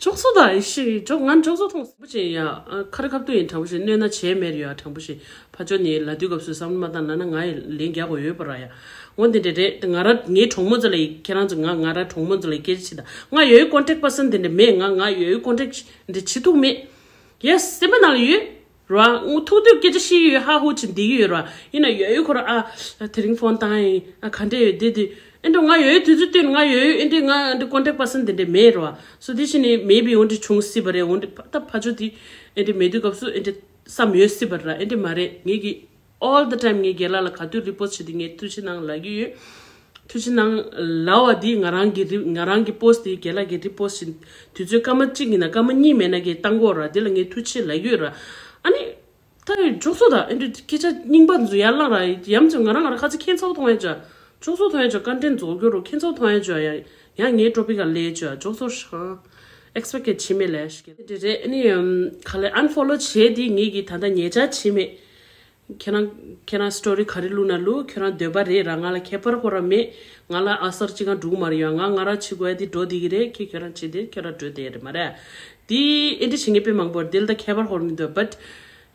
ཅོག་སོ་ད་ཤི་ཅོག་ང་ཅོག་སོ་མཐོང་སྲིད་པོ་ཅེ་ཡ། ཁ་རི་ཁ་ཐུག་ཡིན་དྲང་པོ་ཞིག་གནོད་ན་བྱས་མེད་ཡ་དྲང་པོ་ཞིག་ཕ་ཅོ་ནི་ལ་དུས་སྐབས་སུ་བསམ་བློ་མ་བཏང་ན་ན་ང་ཡི་ལན་རྒྱག་དགོས་ཡོད་པ་ར་ཡ། འོ་འདི་འདྲ་རེད་ང་ར་ངའི་གྲོགས་མོ་ཚོ་ལ་ཡི་ཁྱེད་རང་ཚོ་ང་ང་ར་གྲོགས་མོ་ཚོ་ལ་ཡི་སྐད་ཆ་ཆེ་ད་ང་ཡོད་ཀོན་ཊེག་པར་སན་དེ་འདྲ་མེད་ང་ང་ཡོད་ཀོན་ཊེག་འདྲ་བྱེད་ཐུབ་མེད། ཡེ་སེམས་པ་ནང་ལ་ཡོད། ར། ངུ་ཐུག་དུས་སྐད་ཆ་བཤད་ཡོད་ཧ་ཧུ་ཅིག་འདི་གི་ཡོད་ར། ཡིན་ན་ཡོད་ཡོད་ཁོ་ར་ཨ། དེ་རིང་ཕོན་བཏང་ཡིན་ཨ་ག་འདྲས་ཡོད་དེ་དེ། ཨེ་འགྲོ་ང་ཡོད་ཡོད་དུས་ཚོད་བསྟུན་ང་ཡོད་ཡོད་ཨེ་འདྲས་ང་ཨེ་འདྲས་ཀོན་ཊེག་པར་སན་དེ་འདྲས་མེད་ར། སོ་དེ་བཞིན་ནི་མེད་པའི་འོན་ཏེ་བྱུང་སྲིད་པ་རེད་འོན་ཏེ་ད་ཕ་ཆོ་དེ་ཨེ་འདྲས་མེད་དུས་སྐབས་སུ་ཨེ་འདྲས་བསམ་ཡོད་སྲིད་པ་ར་ཨེ་འདྲས་མ་རེད་ངེད་ཀྱི་all the time ངའི་རྒན་ལགས་ལ་ག་དུས་རི་པོ་སི་ཊི་བྱེད་དེ་ངས་ཐུགས་ཆེ་གནང་ལབ་ཀྱི་ཡོད། ཐུགས་རྗེ་གནང་། ལབ་པ་འདི་ང་རང་གི་རི་ང་རང་གི་པོ་སི་ཊི་འདི་རྒན་ལགས་ཀྱི་རི་པོ་སི་ཊི་བཞིན་དུས་ཚོད་སྐར་མ་གཅིག་ཡིན་ན་སྐར་མ་གཉིས་མེད་ན་གི་བཏང་གོ་ར་འདི་ལ་ངས་ཐུགས་རྗེ་ཆེ་ལབ་ཡོད་ར། ཨ་ནི། ད་ཡོད་འཇོག་སོ་ད་ཨེ་འདྲ་སྐད་ཆ་རྙིང་པ་འཛུ་ཡར་བླངས་ར་ཡམ་ཚོད་ང་རང་ང་རང་ཁ་ཚིག་ཁྱེད་ཚོ་མཐོང་ཡ་ཅོ། འཇོག་སོ་མཐོང་ཡ་ཅོ་ཀོན་ཊེན་ཊི་རྫོགས་རྒྱུ་རུ་ཁྱེད་ཚོ་མཐོང་ཡ་ཅོ་ཡ། ཡང་ངའི་ཊོ་པིག་ག་ལས་ཅོ་འཇོག་སོ་ཤང་། ཨེག་སི་པེག་ཊི་བྱེད་མེད་ལས་ཤི་གི་རེད་རེད་ཨ་ནི་ཡམ་ག་ལེ་ཨན་ཕོ་ལོ་བྱས་དེ་ངེད་ཀྱི་ད་ལྟ་ཉེ་ཆར་བྱེད་མེད། ཁྱེད་རང་ཁྱེད་རང་སི་ཊོ་རི་ག་རེ་བླུགས་ན་བླུགས་ཁྱོད་རང་འདོད་པ་རེད་ར་ང་ལ་ཁྱད་པར་ཁོ་རང་མེད། ང་ལ་ཨ་སར་ཅི་གང་འགྲུག་མ་རེད་ཡ་ང་ང་རང་བྱེད་དགོས་ཡ་དེ་འགྲོ་དེ་གི་རེད་ཁྱེད་ཁྱོད་རང་བྱེད་དེ་ཁྱོད་རང་འགྲོ་དེ་རེད་མ་རེད། དེ་ཨེ་འདྲ་བྱེད་མཁན་དཔེ་མང་པོ་རེད་དེ་ལ་ད་ཁྱད་པར་ཧོར་མི་འདུག but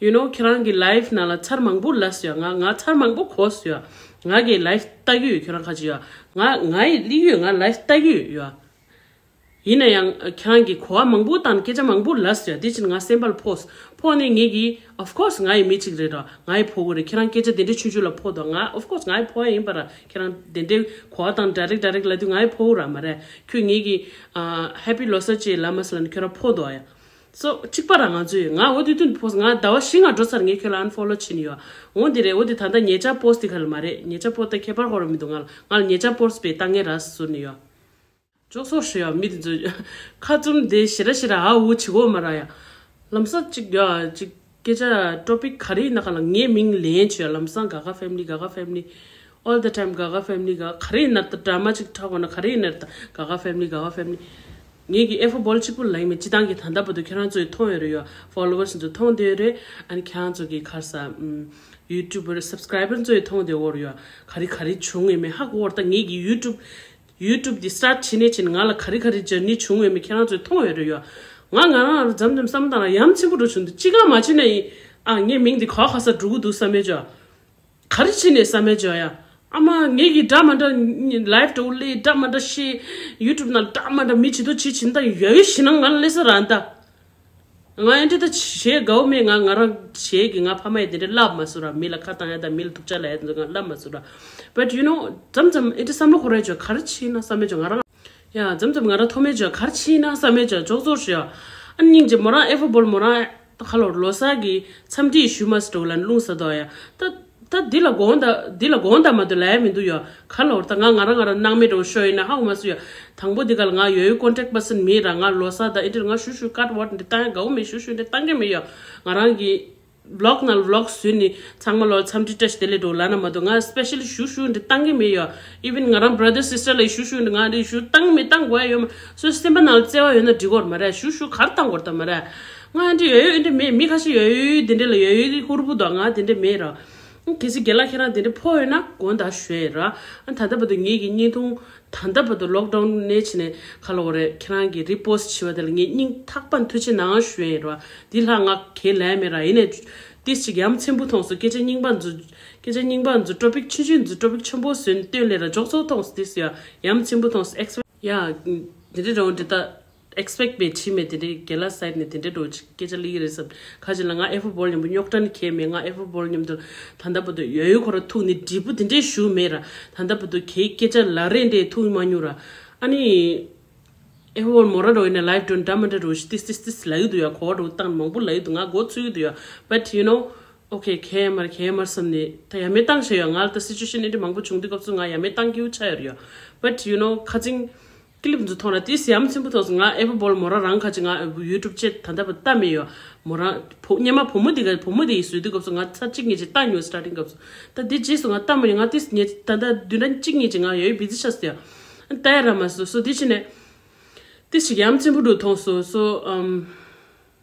you know ཁྱེད་རང་གི་ལའིཕ་ནང་ལ་ཚར་མང་པོ་ལས་ཡོད་ང་ང་ཚར་མང་པོ་གོ་སོང་ཡ། ང་གི་ལའིཕ་ལྟ་གི་ཡོད་ཁྱོད་རང་ཁ་ཅིག་ཡ། ང་ང་ཡི་ལི་ཡོད་ང་ལའིཕ་ལྟ་གི་ཡོད་ཡ། ཡིན་ན་ཡང་ཁྱེད་རང་གིས་གོ་བ་མང་པོ་དང་སྐད་ཆ་མང་པོ་ལབ་ཟེར་དེ་ཕྱིར་ང་སེམས་པ་ལ་ཕོག་ཕོག་ནས་ངེད་ཀྱིས་of course ང་ཡི་མི་གཅིག་རེད་ར་ང་ཡི་ཕོག་གི་རེད་ཁྱེད་རང་སྐད་ཆ་དེ་འདྲའི་ཆུང་ཆུང་ལ་ཕོག་དོ་ང་of course ང་ཡི་ཕོག་ཡ་ཡིན་པ་ར་ཁྱེད་རང་དེ་འདྲའི་གོ་བ་དང་direct direct ལབ་དུས་ང་ཡི་ཕོག་གི་ར་མ་རེད་ཁྱོད་ངེད་ཀྱིས་ཧེ་པི་ལོ་སར་ཅེས་ལབ་མ་ཟེར་ལབ་ནས་ཁྱོད་རང་ཕོག་དོ་ཡ། སོ་གཅིག་པ་ར་ང་ཚོས་ང་འོ་དུས་དུས་ཕོག་ང་ཟླ་བ་བཞི་ང་འགྲོ་ཚར་ངས་ཁྱོད་ལ་ཨན་ཕོ་ལོ་བྱིན་ཡོད་འོ་འདི་རེད་འོ་དེ་ད་ལྟ་ཉེ་ཆར་པོ་སི་ཊི་དེ་ག་ལ་མ་རེད་ཉེ་ཆར་པོ་སི་ཊི་ཁྱད་པར་ཧོ་ར་མི་འདུག་ང་ལ་ང་ལ་ཉེ་ཆར་པོ་སི་ཊི་བས་ལྟ་ངེས་ར་ཟུར་ནས་ཡོད། ཅོག་སོ་ཧྲི་ཡ་མི་དེ་ཚོ་ཁ་བཙུམ་དེ་ཞེ་ར་ཞེ་ར་ཨ་འུ་བྱེད་གོ་མ་ར་ཡ། ལམ་སང་གཅིག་ཡ་གཅིག་སྐད་ཆ་ཊོ་པིག་ག་རེ་ཡིན་ན་ག་ལ་ངའི་མིང་ལེན་བྱོས་ལམ་སང་ག་ག་ཕེ་མི་ལི་ག་ག་ཕེ་མི་ལི། all the time ག་ག་ཕེ་མི་ལི་ག་ག་རེ་ཡིན་ན་ད་ཌ་ར་མ་གཅིག་འཁྲབ་དགོས་ན་ག་རེ་ཡིན་ན་ད་ག་ག་ཕེ་མི་ལི་ག་ག་ཕེ་མི་ལི། ངེད་ཀྱི་ཨེ་ཧྥུ་བོལ་གཅིག་པུ་ལ་ཡིན་མིན་སྤྱི་བཏང་གི་ད་ལྟ་བར་དུ་ཁྱེད་རང་ཚོས་མཐོང་ཡོད་རེད་ཡ། ཕོ་ལོ་ཝར་སི་ཚོས་མཐོང་བསྡད་ཡོད་རེད། ཨ་ནི་ཁྱེད་རང་ཚོ་གི་ཁར་ས་ཡུ་ཊུབ་སབ་སི་ཀ་རའི་བར་ཚོས་མཐོང་བསྡད་ཡོད་རེད་ཡ། ག་རེ་ག་རེ་བྱུང་ཡོད་མེད་ཧ་གོ་བར་ད་ངེད་ཀྱི་ཡུ་ཊུབ་ཡུ་ཊུབ་འདི་སི་ཊཱར་ཊི་བྱེད་ནས་ཕྱིན་ང་ལ་ག་རེ་ག་རེ་ཇར་ནི་བྱུང་ཡོད་མེད་ཁྱེད་རང་ཚོས་མཐོང་ཡོད་རེད་ཡོད། ང་ང་རང་ལ་མཚམས་མཚམས་བསམ་བློ་བཏང་ན་ཡ་མཚན་པོ་འགྲོ་བྱུང་འདུག་ཅི་གང་མ་བྱེད་ན་ཡིན། ཨ་ངའི་མིང་འདི་ག་ག་ས་འགྲོ་གི་འདུག་བསམ་མེད་ཅོ། ག་རེ་བྱེད་ནས་བསམ་མེད་ཅོ་ཡ། ཨ་མ་ངེད་ཀྱི་འདྲ་མ་འདྲ་ལའིབ་འགྲོ་ལས་འདྲ་མ་འདྲ་ཤེས། ཡུ་ཊུབ་ནང་འདྲ་མ་འདྲ་མི་བྱེད་དོ་བྱེད་བྱིན་ད་ཡོད་ཡོད་ཤི་ན་ང་ལ་ལས་ས་རང་ད། ང་ཨེ་འདྲ་ད་བྱེད་དགའ་བོ་མེད། ང་ང་རང་བྱེད་ཀྱི་ང་ཕ་མ་ཡི་དེ་འདྲ་ལབ་མ་སོང་ར། མི་ལ་ཁ་བཏང་ཡ་དང་མི་ལ་སྡུག་ཅག་ལབ་ཡ་དེ་ཚོ་ང་ལབ་མ་སོང་ར། But you know མཚམས་མཚམས་ཨེ་འདྲ་བསམ་བློ་འཁོར་ཡ་ཅོ་ག་རེ་བྱེད་ན་བསམ་ཡ་ཅོ་ང་རང་། ཡ་མཚམས་མཚམས་ང་རང་མཐོ་དམན་ཅོ་ག་རེ་བྱེད་ན་བསམ་ཡ་ཅོ་ཅོག་ཙོག་ཞུ་ཡ། ཨ་སྙིང་རྗེ་མོ་རང་ཨེ་ཧྥུ་བོལ་མོ་རང་ད་ཁ་ལོ་ལོ་གསར་གྱི་འཚམས་འདྲི་ཞུ་མ་སོང་ལ་རླུང་ས་དོ་ཡ། ད་ད་འདི་ལ་དགོངས་དག་འདི་ལ་དགོངས་དག་མ་གཏོགས་ལབ་ཡ་མི་འདུག་ཡ། ག་ལོར་ད་ང་ང་རང་ང་རང་སྣང་མེད་འགྲོ་ཤོ་ཡིན་ན་ཧ་གོ་མ་སོང་ཡ། དང་པོ་འདི་ག་ལ་ང་ཡོད་ཡོད་ཀོན་ཊེག་པར་སན་མེད་ར། ང་ལོ་གསར་ད་ཨེ་འདྲ་ང་ཞུ་ཞུ་ཀཊ་ཝར་འདི་བཏང་ཡ་དགའ་བོ་མེད། ཞུ་ཞུ་འདི་བཏང་གི་མེད་ཡ། ང་རང་གི་བི་ལོག་ནང་ལ་བི་ལོག་བཟོས་ནས་ཚང་མ་ལོ་འཚམས་འདྲི་བཀྲ་ཤིས་བདེ་ལེགས་འགྲོ་ལབ་ན་མ་གཏོགས་ང་སི་པེ་ཤལ་ཞུ་ཞུ་འདི་བཏང་གི་མེད་ཡ། ཨི་ཝན་ང་རང་བྷ་ར་དར་སི་སི་ཊར་ལ་ཞུ་ཞུ་འདི་ང་འདི་ཞུ་བཏང་མི་བཏང་དགོས་ཡ་ཡོད་མ་སོ། སེམས་པ་ནང་ལ་བརྩེ་བ་ཡོད་ན་འགྲིག་གོ་མ་རེད། ཞུ་ཞུ་གར་བཏང་དགོས་རེད་ད་མ་རེད། ང་འདི་ཡོད་ཡོད་འདི་མེད། མི་ཁ་ཤས་ཡོད་ཡོད་འདི་འདྲ་ལ་ཡོད་ཡོད་ཧུར་པོ་དང་ང་འདི་འདྲ་མེད་ར། གལ་སྲིད་རྒན་ལགས་ཁྱེད་རང་དེ་འདྲ་ཕོག་ཡོད་ན་དགོངས་དག་ཞུ་ཡས་ར། ཨ་ད་ལྟ་བར་དུ་ངེད་ཀྱི་བརྙན་ཐུང་ད་ལྟ་བར་དུ་ལོག་ཌའུན་ནས་བྱས་ནས་ག་ལ་འོ་རེད། ཁྱེད་རང་གི་རི་པོ་སི་ཊི་བྱས་པ་དེ་ལ་ངས་སྙིང་ཐག་པ་ནས་ཐུགས་རྗེ་གནང་ཞུ་ཡས་ར། འདི་ལྷག་ང་གས་ལས་མེད་ར། ཡིན་ནས་ཏིས་ཅིག་ཡ་མཚན་པོ་མཐོང་སོང་། སྐད་ཆ་རྙིང་པ་འཛུ་སྐད་ཆ་རྙིང་པ་འཛུ་ཊོ་པིག་ཆུང་ཆུང་འཛུ་ཊོ་པིག་ཆེན་པོ་བཟོས་ནས་སྟོན་ལས་ར་ཅོག་ཙོག་མཐོང་སོང་། ཏིས་ཡ་ཡ་མཚན་པོ་མཐོང་སོང་། ཨེག་སི་པེག་ཡ་འདི་འདྲ་རང་འདི་ལྟ། ཨེག་སི་པེག་པའི་ཁྲིད་མེད་དེ་འདྲའི་རྒན་ལགས་སའིད་ནས་དེ་འདྲའི་འགྲོ་ཅིག་སྐད་ཆ་ལི་ཡི་རེད་བསམ། ཁ་ཅིག་ལ་ང་ཨེ་ཧྥུ་བོལ་མཉམ་པོ་རྙོག་དྲ་ནི་ཁྱེད་མེད། ང་ཨེ་ཧྥུ་བོལ་མཉམ་དུ་ད་ལྟ་བར་དུ་ཡོད་ཡོད་ཁོ་ར་ཐུག་ནི་འབྲས་བུ་དེ་འདྲའི་ཞུ་མེད་ར། ད་ལྟ་བར་དུ་ཁྱེད་སྐད་ཆ་ལ་རེ་འདྲའི་ཐུག་མ་མྱོང་ར། ཨ་ནི་ཨེ་ཧྥུ་བོལ་མོ་ར་འགྲོ་ཡིན་ན་ལའིབ་འགྲོ་འདྲ་མ་འདྲ་འགྲོ་ཞིག་ཏིས་ཏིས་ཏིས་ལ་ཡོད་དུ་ཡ་གོ་བ་འགྲོ་བཏང་མང་པོ་ལ་ཡོད་དུ་ང་མགོ་ཚོས་ཡོད་དུ་ཡ། But you know okay ཁྱེད་མར་ཁྱེད་མར་བསམ་ནས་ད་ཡ་མེད་བཏང་ཤེས་ཡོད། ང་ལ་ད་སི་ཅུ་ཨེ་ཤན་འདྲ་མང་པོ་བྱུང་དུས་སྐབས་སུ་ང་ཡ་མེད་བཏང་གི་ཡོད་ཆ་ཡོད་ར་ཡ། But you know ཁ་ཚིང་ ཀི་ལིབ་འདི་མཐོང་ར་དེ་ཡ་མཚན་པོ་ཐོགས་སོང་། ང་ཨེ་པ་བོལ་མོ་རང་རང་ཁ་ཅིག་ང་ཡུ་ཊུབ་ཅེ་ད་ལྟ་བར་ལྟ་མེད་ཡོད། མོ་རང་བུ་སྙེ་མ་བུ་མོ་དེ་ག་བུ་མོ་དེ་ཡིས་བཟོས་དུས་སྐབས་སུ་ང་ཚར་གཅིག་གཉིས་ཅིག་ལྟ་མྱོང་། སི་ཊར་ཊིང་སྐབས་སུ། ད་དེ་རྗེས་སུ་ང་ལྟ་མ་མྱོང་། ང་དེ་ངས་ད་ལྟ་བདུན་ཕྲག་གཅིག་གཉིས་ཅིག་ང་ཡོད་བི་ཛི་ཆགས་སོང་ཡ། ལྟ་ཡ་ར་མ་སོ་སོ་དེ་ཕྱིན་ནས་དེ་ཞིག་ཡ་མཚན་པོ་འདུག་མཐོང་སོ་སོ། ཨམ།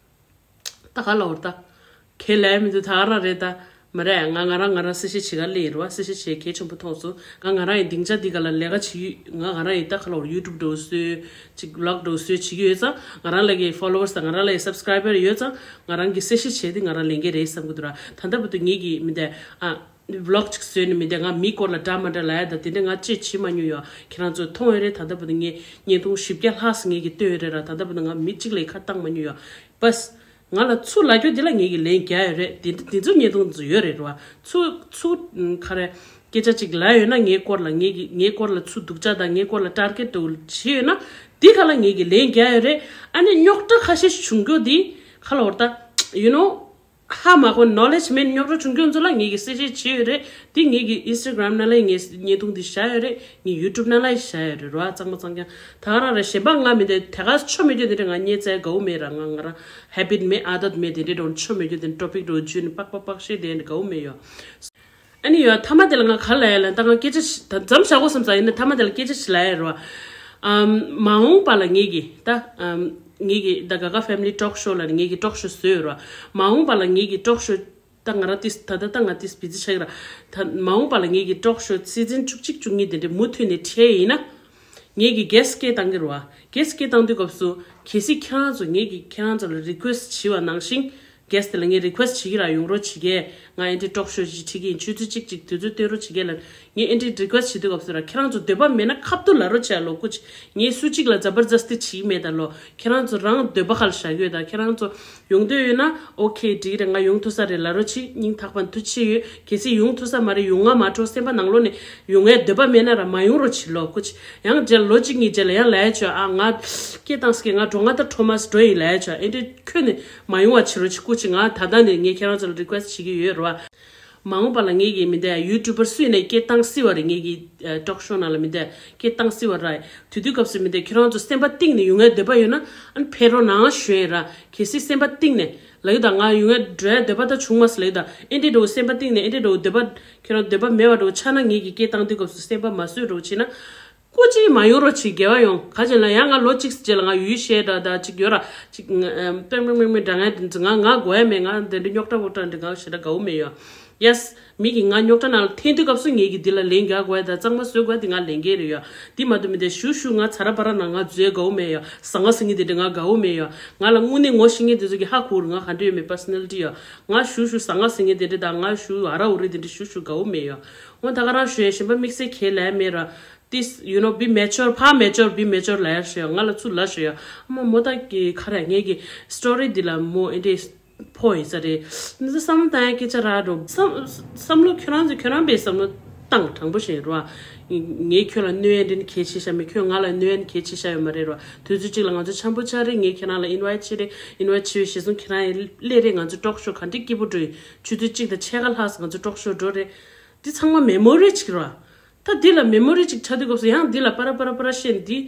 ད་ག་ལ་འོར་ད། ཁས་ལེན་མི་འདུག་ད་ག་རང་རེད་ད། མ་རེད། ང་ང་རང་ང་རང་གསལ་བཤད་བྱེད་ག་སླེབས་ཡིན་རེད་བ། གསལ་བཤད་བྱེད་གལ་ཆེན་པོ་མཐོང་སོང་། ང་ང་རང་ཡི་སྡིངས་ཆ་འདི་ག་ལ་ལས་ཀ་བྱེད་ཡུལ། ང་ང་རང་ཡི་ད་ག་ལ་འོར་ཡུ་ཊུབ་འདྲ་བོ་བཟོས། ཅིག་བི་ལོག་འདྲ་བོ་བཟོས་བྱེད་ཀྱི་ཡོད་ཙང་། ང་རང་ལ་གི་ཕོ་ལོ་ཝར་སི་དང་ང་རང་ལ་གི་སབ་སི་ཀ་རའི་བར་ཡོད་ཙང་། ང་རང་གི་གསལ་བཤད་བྱས་ཏེ་ང་རང་ལེན་གྱི་རེད་བསམ་གྱི་འདུག་ར། ད་ལྟ་བར་དུ་ངེད་ཀྱི་མི་དེ་ཨ། བི་ལོག་ཅིག་བཟོས་ནས་མི་དེ་ང་མི་སྐོར་ལ་འདྲ་མ་འདྲ་ལབ་ཡ་ད་དེ་འདྲ་ང་ཅིག་བྱེད་མ་མྱོང་ཡ། ཁྱེད་རང་ཚོས་མཐོང་ཡོད་རེད། ད་ལྟ་བར་དུ་ངས་བརྙན་ཐུང་བཞི་བརྒྱ་ལྷག་ཙམ་ངེད་ཀྱིས་བཏོན་ཡོད་རེད་ར། ད་ལྟ་བར་དུ་ང་མི་གཅིག་ལ་ཁ་བཏང་མ་མྱོང་ཡ། བས། ང་ལ་ཚུར་ལབ་རྒྱུ་འདི་ལ་ངེད་ཀྱིས་ལན་རྒྱག་ཡོད་རེད། དེ་འདྲ་དེ་ཚོ་བརྙན་ཐུང་ཚོ་ཡོད་རེད་ར། ཚུར་ཚུར་ག་རེ། སྐད་ཆ་ཅིག་ལབ་ཡོད་ན་ངའི་སྐོར་ལ་ངེད་ཀྱི་ངའི་སྐོར་ལ་ཚུར་སྡུག་ཅག་དང་ངའི་སྐོར་ལ་ཊར་གེཊ་འདྲ་བོ་བྱས་ཡོད་ན། འདི་ག་ལ་ངེད་ཀྱིས་ལན་རྒྱག་ཡོད་རེད། ཨ་ནི་རྙོག་དྲ་ཁ་ཤས་ཤིག་བྱུང་རྒྱུ་འདི་ག་ལ་འོར་ད། ཡུ་ནོ། ཧ་མ་གོ་ནོ་ལེཇ་མེད་རྙོག་དྲ་བྱུང་རྒྱུ་ཚོ་ལ་ངེད་ཀྱིས་གསལ་བཤད་བྱས་ཡོད་རེད། འདི་ངེད་ཀྱི་ཨིན་སི་ཊ་གྷི་རམ་ནང་ལ་ངས་བརྙན་ཐུང་འདི་བཞག་ཡོད་རེད། ངའི་ཡུ་ཊུབ་ནང་ལ་བཞག་ཡོད་རེད་ར། གཙང་མ་གཙང་རྐྱང་། ད་ག་རང་རེད། གཞན་པ་ང་མི་འདི་དེ་ག་ཆོ་མེད་རྒྱུ་འདི་འདྲ་ང་བརྙན་བཙལ་དགའ་བོ་མེད་ར། ང་ང་རང་ཧེ་བིཊ་མེད་ཨ་དད་མེད་དེ་འདྲ་འགྲོ་ཆོ་མེད་རྒྱུ་འདི་ཊོ་པིག་འགྲོ་བརྗོད་ནས་པག་པག་པག་བཤད་དེ་འདྲ་དགའ་བོ་མེད་ཡོད། ཨ་ནི་ཡོད་མཐའ་མ་དེ་ལ་ང་ག་ལ་ཡ་ལ་ད་ང་སྐད་ཆ་ཞིག་ད་མཚམས་བཞག་དགོས་བསམ་ས་ཡིན་ན་མཐའ་མ་དེ་ལ་སྐད་ཆ་ཞིག་ལ་ཡ་རོ། ཨམ། མ་འོངས་པ་ལ་ངེད་ཀྱི་ད་ཨམ། ངེད་ཀྱི་ད་ག་ག་ཕེ་མི་ལི་ཊོག་ཤོ་ལ་ངེད་ཀྱི་ཊོག་ཤོ་བཟོས་ཡོད་རོ། མ་འོངས་པ་ལ་ངེད་ཀྱི་ཊོག་ཤོ་ད་ང་རང་ཏིས་ད་ད་ད་ང་ཏིས་བི་ཛི་ཆགས་ཀྱི་ར། ད་མ་འོངས་པ་ལ་ངེད་ཀྱི་ཊོག་ཤོ་སི་ཛན་བཅུ་གཅིག་བཅུ་གཉིས་དེ་འདྲ་མུ་མཐུད་ནས་ཁྲལ་ཡིན་ན། ངེད་ཀྱི་གེ་སི་སྐད་བཏང་གི་རོ། གེ་སི་སྐད་བཏང་དུས་སྐབས་སུ་གལ་སྲིད་ཁྱེད་རང་ཚོ་ངེད་ཀྱི་ཁྱེད་རང་ཚོ་ལ་རི་ཀུ་ཨེ་སི་བྱས་པ་ནང་བཞིན། གེ་སི་དེ་ལ་ངས་རི་ཀུ་ཨེ་སི་བྱེད་ཀྱི་ར། ཡོང་རོགས་བྱེད་གས། ང་ཨེ་འདྲའི་ཊོག་ཤོ་ཞིག་ཁྲིད་ཀྱི་ཡིན། ཆུ་ཚོད་གཅིག་ཅིག་དུས་ཚོད་སྟོན་རོགས་བྱེད་གས་ལབ། ངས་ཨེ་འདྲའི་རི་ཀུ་ཨེ་སི་བྱེད་དུས་སྐབས་སུ་ར་ཁྱེད་རང་ཚོ་འདོད་པ་མེད་ན་ཁ་ཐུག་ལབ་རོགས་བྱས་ལོ། སྐུ་མཁྱེན། ངས་སུ་གཅིག་ལ་ཛ་བར་ཛ་སྟི་བྱེད་ཀྱི་མེད་ད་ལོ། ཁྱེད་རང་ཚོ་རང་འདོད་པ་ཁ་ལ་བཞག་གི་ཡོད་ད། ཁྱེད་རང་ཚོ་ཡོང་འདོད་ཡོད་ན་ཨོ་ཁེ་འགྲིག་རེད། ང་ཡོང་ཐུབ་ས་རེད་ལབ་རོགས་བྱེད། སྙིང་ཐག་པ་ནས་ཐུགས་རྗེ་ཆེ་ཡོད། གལ་སྲིད་ཡོང་ཐུབ་ས་མ་རེད། ཡོང་ང་མ་འགྲོ། སེམས་པ་ནང་ལོགས་ནས་ཡོང་ངའི་འདོད་པ་མེད་ན་ར་མ་ཡོང་རོགས་བྱེད་ལོ། སྐུ་མཁྱེན། ཡང་རྗེས་ལ་ལོ་གཅིག་གཉིས་རྗེས་ལ་ཡང་ལབ་ཡ་བྱོས། ཨ་ང་སྐད་བཏང་སྐད་ང་འགྲོ། ང་ད་ཁྲོ་མ་སི་འགྲོ་ཡིན་ལབ་ཡ་བྱོས། ཨེ་འདྲའི་ཁྱོད་ནི་མ་ཡོང་བ་བྱེད་རོགས་བྱེད། སྐུ་མཁྱེན། ང་ད་ལྟ་ནས་ངས་ཁྱེད་རང་ཚོ་ལ་རི་ཀུ་ཨེ་སི་བྱེད་ཀྱི་ཡོད་རེད་བ། མ་འོངས་པ་ལ་ངེད་ཀྱི་མི་འདི་ཡུ་ཊུབ་པར་སུ་ཡིན་ནའི་སྐད་བཏང་སྲིད་པ་རེད། ངེད་ཀྱི་ཨ་ཊོག་ཤོ་ནང་ལ་མི་འདི་སྐད་བཏང་སྲིད་པ་རེད། དེ་དུས་སྐབས་སུ་མི་འདི་ཁྱེད་རང་ཚོ་སེམས་པ་གཏིང་ནས་ཡོང་ངའི་འདོད་པ་ཡོད་ན་ཨ་ནི་ཕེབས་རོགས་གནང་ཞུ་ཡིན་ར། གལ་སྲིད་སེམས་པ་གཏིང་ནས་ལབ་ཡོད་ད། ང་ཡོང་ངའི་འགྲོ་ཡའི་འདོད་པ་ད་བྱུང་མ་སོང་ལབ་ཡོད་ད། ཨེ་འདྲའི་འགྲོ་སེམས་པ་གཏིང་ནས་ཨེ་འདྲའི་འགྲོ་འདོད་པ་ཁྱེད་རང་འདོད་པ་མེད་པ་འགྲོ་ཆགས་ན་ངེད་ཀྱི་སྐད་བཏང་དུས་སྐབས་སུ་སེམས་པ་མ་བཟོད་རོགས་བྱེད་ན། སྐུ་མཁྱེན། མ་ཡོང་རོགས་བྱེད། དགེ་བ་ཡོང་། ག་ཅིག་ལ་ཡང་ང་ལོ་གཅིག་རྗེས་ལ་ང་ཡུལ་བཤད་འདྲ་ད་ཅིག་ཡོད་ར། ཅིག་ཨ་པེང་པེང་པེང་པེང་འདྲ་ང་འདི་ང་ང་དགོས་ཡ་མེད། ང་འདི་འདྲ་རྙོག་དྲ་བོ་དྲ་འདི་ང་ཞེ་དྲག་དགའ་བོ་མེད་ཡོད། ཡེ་སི། མི་གིས་ང་རྙོག་དྲ་ནང་ལ་འཐེན་དུས་སྐབས་སུ་ངེད་ཀྱིས་འདི་ལ་ལན་རྒྱག་དགོས་ཡ་ད་གཙང་མ་བཟོ་དགོས་ཡ་འདི་ང་ལས་འགན་རེད་ཡོད། འདི་མ་གཏོགས་མི་འདི་ཞུ་ཞུ་ང་ཚ་ར་བ་ར་ནང་ང་འཛུལ་ཡ་དགའ་བོ་མེད་ཡོད། ཟ་ང་ཟིང་ངེ་འདི་འདྲ་ང་དགའ་བོ་མེད་ཡོད། ང་ལ་དངོས་གནས་ངོ་ཤེས་མཁན་དེ་ཚོ་གིས་ཧ་གོ་རེད། ང་ག་འདྲ་ཡོད་མེད་པར་སོ་ནལ་ཊི་ཡོད། ང་ཞུ་ཞུ་ཟ་ང་ཟིང་ངེ་འདི་འདྲ་དང་ང་ཞུ་ཨ་ར་འུ་རི་འདི་འདྲ་ཞུ་ཞུ་དགའ་བོ་མེད་ཡོད། འོ་ད་ག་རང་ཞུ་ཡ་གཞན་པ་དམིགས་བསལ་ཁས་ལེན་མེད་ར། This, you know, be mature, ཕ་མེ་ཅོར་བི་མེ་ཅོར་ལ་ཡར་ཞུ་ཡ། ང་ལ་ཚུར་ལ་ཞུ་ཡ། ཨ་མ་མོ་ད་གི་ཁ་ར་ངེད་ཀྱི་སི་ཊོ་རི་འདི་ལ་མོ་ཨེ་འདྲས་ཕོ་ཡིན་ས་རེད། འདི་ཚོ་བསམ་བློ་བཏང་ཡ་སྐད་ཆ་རག་འགྲོ། བསམ་བསམ་བློ་ཁྱོད་རང་ཚོ་ཁྱོད་རང་པས་བསམ་བློ་བཏང་དྲང་པོ་བཤད་རོ། ངས་ཁྱོད་ལ་གནོད་ཡ་འདི་ནི་གལ་ཆེ་ཤ་མེད། ཁྱོད་ང་ལ་གནོད་ཡ་ནི་གལ་ཆེ་ཤ་ཡོད་མ་རེད་རོ། དུས་ཚོད་གཅིག་ལ་ང་ཚོ་འཆམ་པོ་ཆགས་རེད། ངས་ཁྱེད་རང་ལ་ཨིན་ཝའི་ཊི་བྱས་རེད། ཨིན་ཝའི་ཊི་བྱས་པའི་གཞི་བཟུང་ཁྱེད་རང་ཡི་སླེབས་རེད། ང་ཚོ་ཊོག་ཤོ་ག་འདྲས་སྐྱིད་པོ་འགྲོ་ཡིན། ཆུ་ཚོད་གཅིག་དང་ཕྱེད་ཀ་ལྷག་ཙམ་ང་ཚོ་ཊོག་ཤོ་འགྲོ་རེད། འདི་ཚང་མ་མེ་མོ་རི་ཅིག་རོ། ད་འདི་ལ་མེ་མོ་རི་ཅིག་ཆགས་དུས་སྐབས་སུ་ཡང་འདི་ལ་པ་ར་པ་ར་པ་ར་བཤད་ནས་འདི་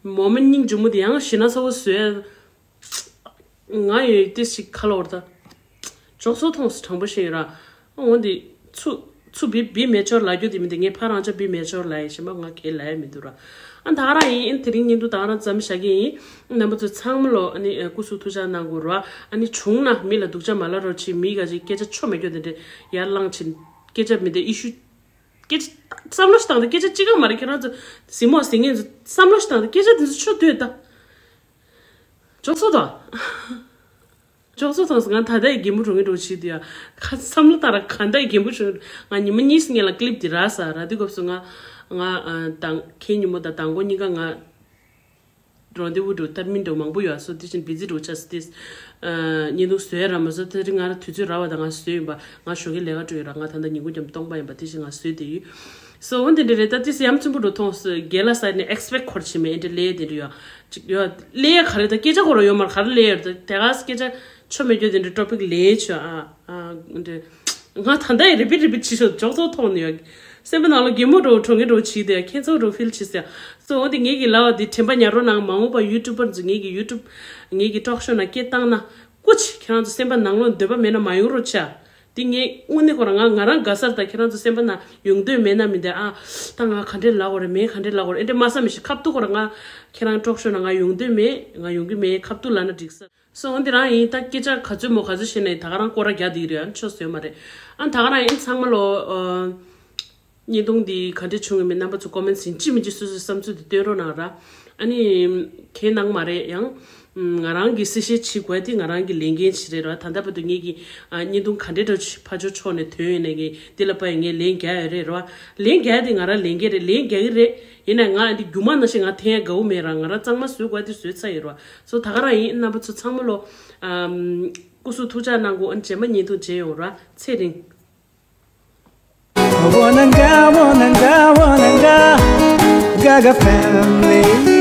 མོ་མོ་སྙིང་རྗེ་མོ་འདི་ཡང་ཞེ་ན་ཚ་བོ་བཟོས། ང་ཡོད་དེ་ཞིག་ཁ་ལོ་བར་ད། འཇོག་སོ་མཐོང་སོ་དྲང་པོ་བཤད་ཡོད་ར། འོ་འདི་ཚུ་ཚུ་བི་བི་མེ་ཅོར་ལབ་རྒྱུ་དེ་མི་འདི་ངས་ཕ་རང་ཅག་བི་མེ་ཅོར་ལབ་ཡ་ཞེ་མ་ང་གལ་ལབ་ཡ་མི་འདུག་ར། ཨ་ད་ག་རང་ཡིན། ཨ་དེ་རིང་བརྙན་ཐུང་ད་ག་རང་ཙམ་བཞག་གི་ཡིན། རྣམ་པ་ཚོ་ཚང་མ་ལོ་ཨ་ནི་སྐུ་གཟུགས་ཐུགས་ཅག་གནང་དགོས་ར། ཨ་ནི་བྱུང་ན་མི་ལ་སྡུག་ཅག་མ་ལབ་རོགས་བྱེད། མི་ག་ཅིག་སྐད་ཆ་ཆོ་མེད་རྒྱུ་དེ་འདྲ་ཡར་བླངས་བྱེད། སྐད་ཆ་མི་འདི་ཨི་ཤུ། སྐད་ཆ་བསམ་བློ་ཞིག་བཏང་སྟེ་སྐད་ཆ་གཅིག་ག་མ་རེད། ཁྱེད་རང་ཚོ་གཟིགས་མོ་གཟིགས་མཁན་ཚོ་བསམ་བློ་ཞིག་བཏང་སྟེ་སྐད་ཆ་འདི་ཚོ་ཆོ་སྡོད་ད། འཇོག་སོ་དང་། འཇོག་སོ་དང་ང་ད་ལྟ་ཡི་རྒན་པོ་གྲོངས་ངེས་འགྲོ་བྱེད་དུ་ཡ། ཁ་བསམ་བློ་བཏང་ར་ག་ད་ཡི་རྒན་པོ་གྲོངས། ང་ཉི་མ་གཉིས་སྔོན་ལ་ཀི་ལིབ་འདི་རག་ས་ར། དུས་སྐབས་སུ་ང་ང་དང་ཁའི་ཉིན་མོ་དང་དང་པོ་གཉིས་ཀ་ང་རོན་དེ་བུ་འགྲོ་ཏར་མིན་འགྲོ་མང་པོ་ཡོད་སོ། དེ་བཞིན་བི་ཛི་འགྲོ་ཆ་སི་ཏིས། བརྙན་ཐུང་བཟོས་ར་མ་བཟོ་དེ་རིང་ང་ར་དུས་ཚོད་རག་པ་དང་ང་བཟོས་ཡིན་པ། ང་ཞོགས་ཀའི་ལས་ཀ་འགྲོ་ཡོད་ར། ང་ད་ལྟ་ཉིན་གུང་རྒྱབ་སྟོང་པ་ཡིན་པ་དེ་བཞིན་ང་བཟོས་དེ་ཡོད། སོ་འོན་ཏེ་འདྲ་རེད། ད་ཏིས་ཡ་མཚན་པོ་འགྲོ་མཐོང་སོ། རྒན་ལགས་ས་ནས་ཨེག་སི་པེག་འཁོར་བྱེད་མེད་ཨེ་འདྲ་ལས་དེ་འདྲ་ཡོད། ཅིག་ཡོད་ལས་ཡ་ག་རེ་ད་སྐད་ཆ་ཁོ་ར་ཡོད་མར་ག་རེ་ལས་ཡོད་ད་དེ་ག་སྐད་ཆ་ཆོ་མེད་རྒྱུ་དེ་འདྲ་ཊོ་པིག་ལས་ཆོ་ཨ་ཨ་འདྲ། ང་ད་ལྟ་ཡི་རི་པིཊ་རི་པིཊ་བྱེད་ཤོག་འཇོག་ཚོགས་མཐོང་ནས་ཡོད། སེམས་པ་ནང་ལ་གད་མོ་འགྲོ་གྲོང་ཁྱེར་འགྲོ་བྱིས་ཏེ་ཁྱེད་ཚོ་འགྲོ་ཕིལ་བྱེད་ཟེར། སོ་འོ་དེ་ངེད་ཀྱི་ལབ་པ་དེ་དྲན་པ་ཉར་རོགས་གནང་། མ་འོངས་པ་ཡུ་ཊུབ་པར་ཚོ་ངེད་ཀྱི་ཡུ་ཊུབ་ངེད་ཀྱི་ཊོག་ཤོ་ནང་སྐད་བཏང་ན་སྐུ་མཁྱེན། ཁྱེད་རང་ཚོ་སེམས་པ་ནང་ལོགས་འདོད་པ་མེད་ན་མ་ཡོང་རོགས་བྱ། དེ་ངས་དངོས་གནས་ཁོ་རང་ང་ང་རང་དགའ་སར་ད་ཁྱེད་རང་ཚོ་སེམས་པ་ནང་ཡོང་འདོད་མེད་ན་མི་འདི་ཨ། ད་ང་ག་འདྲས་ལབ་དགོས་རེད་མེད་ག་འདྲས་ལབ་དགོས་རེད་ཨེ་འདྲས་མ་བསམ་མི་ཞིག་ཁ་ཐུག་ཁོ་རང་ང་ཁྱེད་རང་ཊོག་ཤོ་ནང་ང་ཡོང་འདོད་མེད། ང་ཡོང་གི་མེད། ཁ་ཐུག་ལབ་ན་འགྲིག་ས། སོ་འོ་འདི་རང་ཡིན། ད་སྐད་ཆ་ག་ཚོད་མོ་ག་ཚོད་བཤད་ནས་ད་ག་རང་སྐོར་ར་རྒྱག་འདི་རེད། ཨ་ཆོ་ཟོས་མ་རེད། ཨ་ད་ག་རང་ཡིན། ཚང་མ་ལོ་ཨ། བརྙན་ཐུང་འདི་ག་འདྲས་བྱུང་གི་མིན་རྣམ་པ་ཚོ་ཀོ་མེན་ཊི་ཡིན་གཅིག་མིན་གཅིག་སོ་སོའི་བསམ་ཚུལ་དེ་སྟོན་རོགས་གནང་ར། ཨ་ནི་གའི་གནང་མ་རེད་ཡང་། ང་རང་གི་གསལ་བཤད་བྱེད་དགོས་དེ་ང་རང་གི་ལས་འགན་ཞིག་རེད་ར། ད་ལྟ་བར་དུ་ངེད་ཀྱི་ཨ་བརྙན་ཐུང་ག་འདྲས་འདྲ་ཕར་ཕྱོགས་ཕྱོགས་ནས་ཐོན་ཡོད་ནས་ངས་འདི་ལ་ཕར་ངས་ལན་རྒྱག་ཡོད་རེད་ར། ལན་རྒྱག་དེ་ང་རང་ལས་འགན་རེད། ལན་རྒྱག་གི་རེད། ཡིན་ན་ང་འདི་རྒྱུ་མ་ནང་བཞིན་ང་འཐེན་ཡ་དགའ་བོ་མེད་ར། ང་རང་གཙང་མ་བཟོ་དགོས་དེ་བཟོས་ཚར་ཡོད་ར། སོ་ད་ག་རང་ཡིན། རྣམ་པ་ཚོ་ཚང་མ་ལོ་ཨམ། སྐུ་གཟུགས་ཐུགས་ཅག་གནང་དགོས། ཨ་ནི་རྗེས་མ་བརྙན་ཐུང་མཇལ་ཡོང་ར། ཚེ་རིང་། Wananga, wananga, Gaga family.